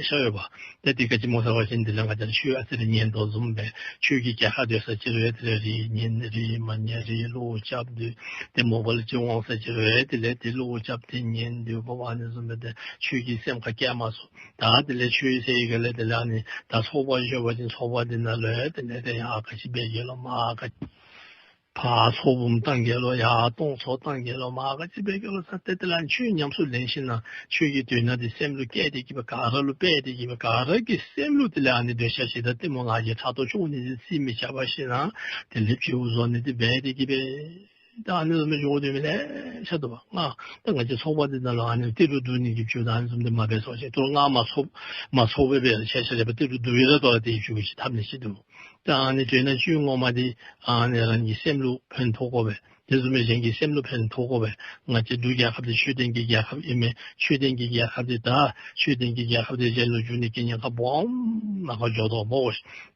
ཤ་ཡོད་པ། ཏེ་དེ་ག་ཅི་སྨོ་ཟེར་བ་ཅིན་དེ་ལས་ང་བཅས་ར་ཆོས་ཨ་ཙི་རེ་ཉན་དོ་བཟུམ་སྦེ་ཆོས་ཀྱི་གྲལ་ཁར་སྡོད་ས་ཅིག་རུང་དེ་ལས་རེ་ཉན་རེ་མ་ཉན་རེ་བློ་རྐྱབ་སྡོད། ཏེ་མོ་བཱའིལ་ཅིག་འོང་ས་ཅིག་རུང་དེ་ལས་ཏེ་བློ་རྐྱབ་སྟེ་ཉན་སྡོད་པ་ཨ་ནི་བཟུམ་སྦེ་ཏེ་ཆོས་ཀྱི་སེམས་ཁར་སྐྱེ་མ་ཚུགས། ད་དེ་ལས་ཆོས་ཟེར་ཡི་ག་ལས་དེ་ལས་ཨ་ནི་ད་ཚོགས་པ་ཡོད་པ་ཅིན་ཚོགས་པ་དེ་ནང་ལུ་དེ་ལས་ཏེ་ཡང་ཨ་ཁ་ཅིག་འབད་གེ་ལོ་མ་ཨ་ཁ་ཅིག་ ཕར་ཚོགས་འབུམ་བཏང་གེ་ལོ། ཡར་སྟོང་ཚོགས་བཏང་གེ་ལོ། མར་ག་ཅི་འབད་གེ་ལོ་ཟེར་ཏེ་དེ་ལས་ཨ་ནི་ཆོས་ཉམས་སུ་ལེན་ཞིནམ་ལས་ཆོས་ཀྱི་དོན་དག་འདི་སེམས་ལུ་བསྐྱེད་དེ་གི་སྦེ་ག་ར་ལུ་སྤེལ་ཏེ་གི་སྦེ་ག་ར་གི་སེམས་ལུ་དེ་ལས་ཨ་ནི་འདོད་ཆགས་ཞེ་སྡང་གཏི་མུག་ང་རྒྱལ་ཕྲག་དོག་བཅུག་ནི་འདི་རྩིས་མི་རྐྱབ་པར་ཞིནམ་ལས་དེ་ལས་བྱིའུ་བཟོ་ནི་འདི་འབད་དེ་གི་སྦེ་ད་ཨ་ནི་བཟུམ་སྦེ་འགྱོ་དོ་མི་ལེ་ཤ་འདུག་པ། ང་ད་ང་བཅས་ཚོགས་པ་འདི་ནང་ལུ་ཨ་ནི་ཏི་རུ་བསྡུ་ནི་གི་བྱུས་ད་ཨ་ནི་བཟུམ་འདི་མ་འབད་སོང་ཅི། ཏི་རུ་ང་མ་ཚོགས་མ་ཚོགས་པའི་སྦེ་ཆ་ཆ་རེ་བ་ཏི་རུ་བསྡུ་བའི་ར་དོ་ར་དེ་བྱུས་ཅིག་ཐབས་ནི་ཅིག་འདུག། ད་ཨ་ནི་དོན་དག་བཅུ་ངོ་མ་འདི་ཨ་ནི་རང་གི་སེམས་ལུ་ཕན་ཐོགས་དགོ་པས། དེ་བཟུམ་སྦེ་གཞན་གྱི་སེམས་ལུ་ཕན་ཐོགས་དགོ་པས། ང་བཅས་འབྲུག་རྒྱལ་ཁབ་འདི་ཆོས་ལྡན་གྱི་རྒྱལ་ཁབ་ཨིན་མས། ཆོས་ལྡན་གྱི་རྒྱལ་ཁབ་འདི་ད་ཆོས་ལྡན་གྱི་རྒྱལ་ཁབ་འདི་གཞན་ལུ་བསྒྱུར་ནི་གི་ཉེན་ཁ་སྦོམ་ནང་འགྱོ་དོ་སྨོ།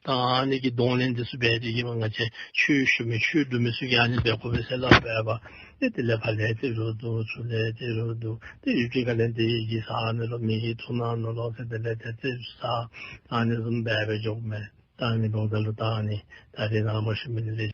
ད་ཨ་ནི་གི་གདོང་ལེན་འདི་ཚུ་འབད་དེ་གི་སྦེ་ང་བཅས་ཆོས་ཞུ་མི་ཆོས་སྒྲུབ་མི་ཚུ་གིས་ཨ་ནི་འབད་དགོ་པས་ཟེར་སླབ་པས། ཏེ་དེ་ལས་ཕར་ལས་ཏི་རུ་བསྡུ་ཚུར་ལས་ཏི་རུ་བསྡུ། ཏེ་ཡུདཔ་ཅིག་ཁ་ལས་འདི་ཡི་གེ་ཟ་ནི་ལོ་མི་གི་ཐུགས་སྣང་ནུག་ལོ་ཟེར་དེ་ལས་ཏེ་ཏི་རུ་ཟ། ཨ་ནི་བཟུམ་འབད་སྦེ་འགྱོཝ་མས། ད་ཨ་ནི་འབདཝ་ད་ལུ་ད་ཨ་ནི་ད་རེས་ནངས་པ་ཞུ་མི་འདི་ལས་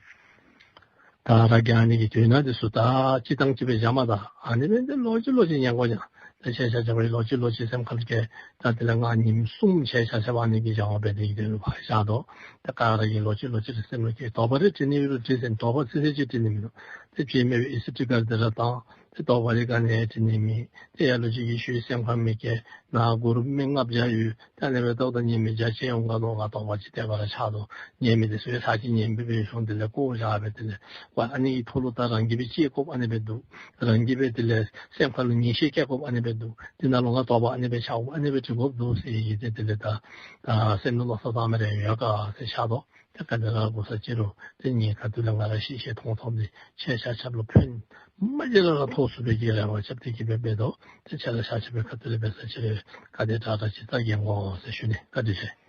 ད་ར་གི་ཨ་ནི་གི་དོན་དག་འདི་ཚུ་ད་སྤྱིར་བཏང་ཅིག་སྦེ་བཞག་མ་ད། ཨ་ནི་སྦེ་འདི་ལོག་ཅི་ལོག་ཅི་ཉན་དགོ་ཡ། ད་ཁྱེད་ཆ་ཁྱབ་ལོག་ཅི་ལོག་ཅི་སེམས་ཁར་བཀལ། ད་དེ་ལས་ང་ཉིནམ་གསུམ་ཁྱེད་ཆ་ཁྱབ་ཨ་ནི་གི་སྦྱང་བ་འབད་དེ་གི་དེ་ལུ་ཕར་བཞག་དོ། ད་ག་ར་གིས་ལོག་ཅི་ལོག་ཅི་ར་སེམས་ལུ་བཀལ། དོགས་པ་རེ་དྲི་ནི་ཡོད་རུང་དྲི་ཟེར་དོགས་པ་ཙི་ཙི་ཅིག་དྲི་ནི་མིན་འདུག། ཏེ་བྱེད་མེད་པའི་ཨི་སི་ཊི་ཀར་འདི་ར་བཏང་། ཏེ་དོགས་པ་རེ་ག་ནི་དྲི་ནི་མེད། ཏེ་ལ་ལུ་ཅིག་གིས་ཞུ་སེམས་ཁར་མི་བཀལ། ནཱ་གུ་རུབ་མི་ལྔ་བརྒྱ་ཡོད། ད་ཨ་ནི་སྦེ་ཏོག་ཏོ་ཉན་མི་བརྒྱ་ཅིག་འོང་ག་མནོ་ང་དོགས་པ་ཅིག་དེ་སྦེ་ར་ཆགས་དོ། ཉན་མི་འདི་ཚུ་ཡང་ཚར་གཅིག་ཉན་སྦེ་འབད་ཞིནམ་དེ་ལས་བཀོ་བཞག་སྦེ་དེ་ལས་ཨ་ནི་གི་ཐོག་ལུ་ད་རང་གིས་སྦེ་དཔྱད་དགོཔ་ཨ་ནི་སྦེ་འདུག། རང་གིས་སྦེ་དེ་ལས་སེམས་ཁར་ལུ་ངེས་ཤེས་བསྐྱེད་དགོཔ་ཨ་ནི་སྦེ་འདུག། དེ་ནང་ལུ་ང་དོགས་པ་ཨ་ནི་སྦེ་ཆགས་དགོཔ་ཨ་ནི་སྦེ་འདྲི་དགོཔ་འདུག་ཟེར་ཡི་གེ་དེ་དེ་ལས་ད་ད་སེམས་ལུ་མནོ་བསམ་བཏང་མི་རེ་ཡོད་ག་ཟེར་ཆགས་དོ། ཏེ་ག་དེ་ར་གོ་ས་ཅི་རུང་ཏེ་ངེའི་ཁ་ཐུག་ལས་ང་ར་ཤེས་ཤེས་མཐོང་མཐོངམ་འདི་ཁྱེད་ཆ་ཁྱབ་ལུ་ཕན་མ་ཅིག་ར་ར་ཐོགས་ཚུགས་པའི་གི་རེ་བ་རྐྱབ་སྟེ་གི་སྦེ་འབད་དོ། ཏེ་ཁྱེད་ར་ཆ་ཁྱབ་ཀྱི་ཁ་ཐུག་ལས་འབད་ས་ཅི་རུང་ག་དེ་དྲག་དྲག་ཅིག་ད་གེ་འོང་ཟེར་ཞུ་ནི། བཀའ་དྲིན་ཆེ།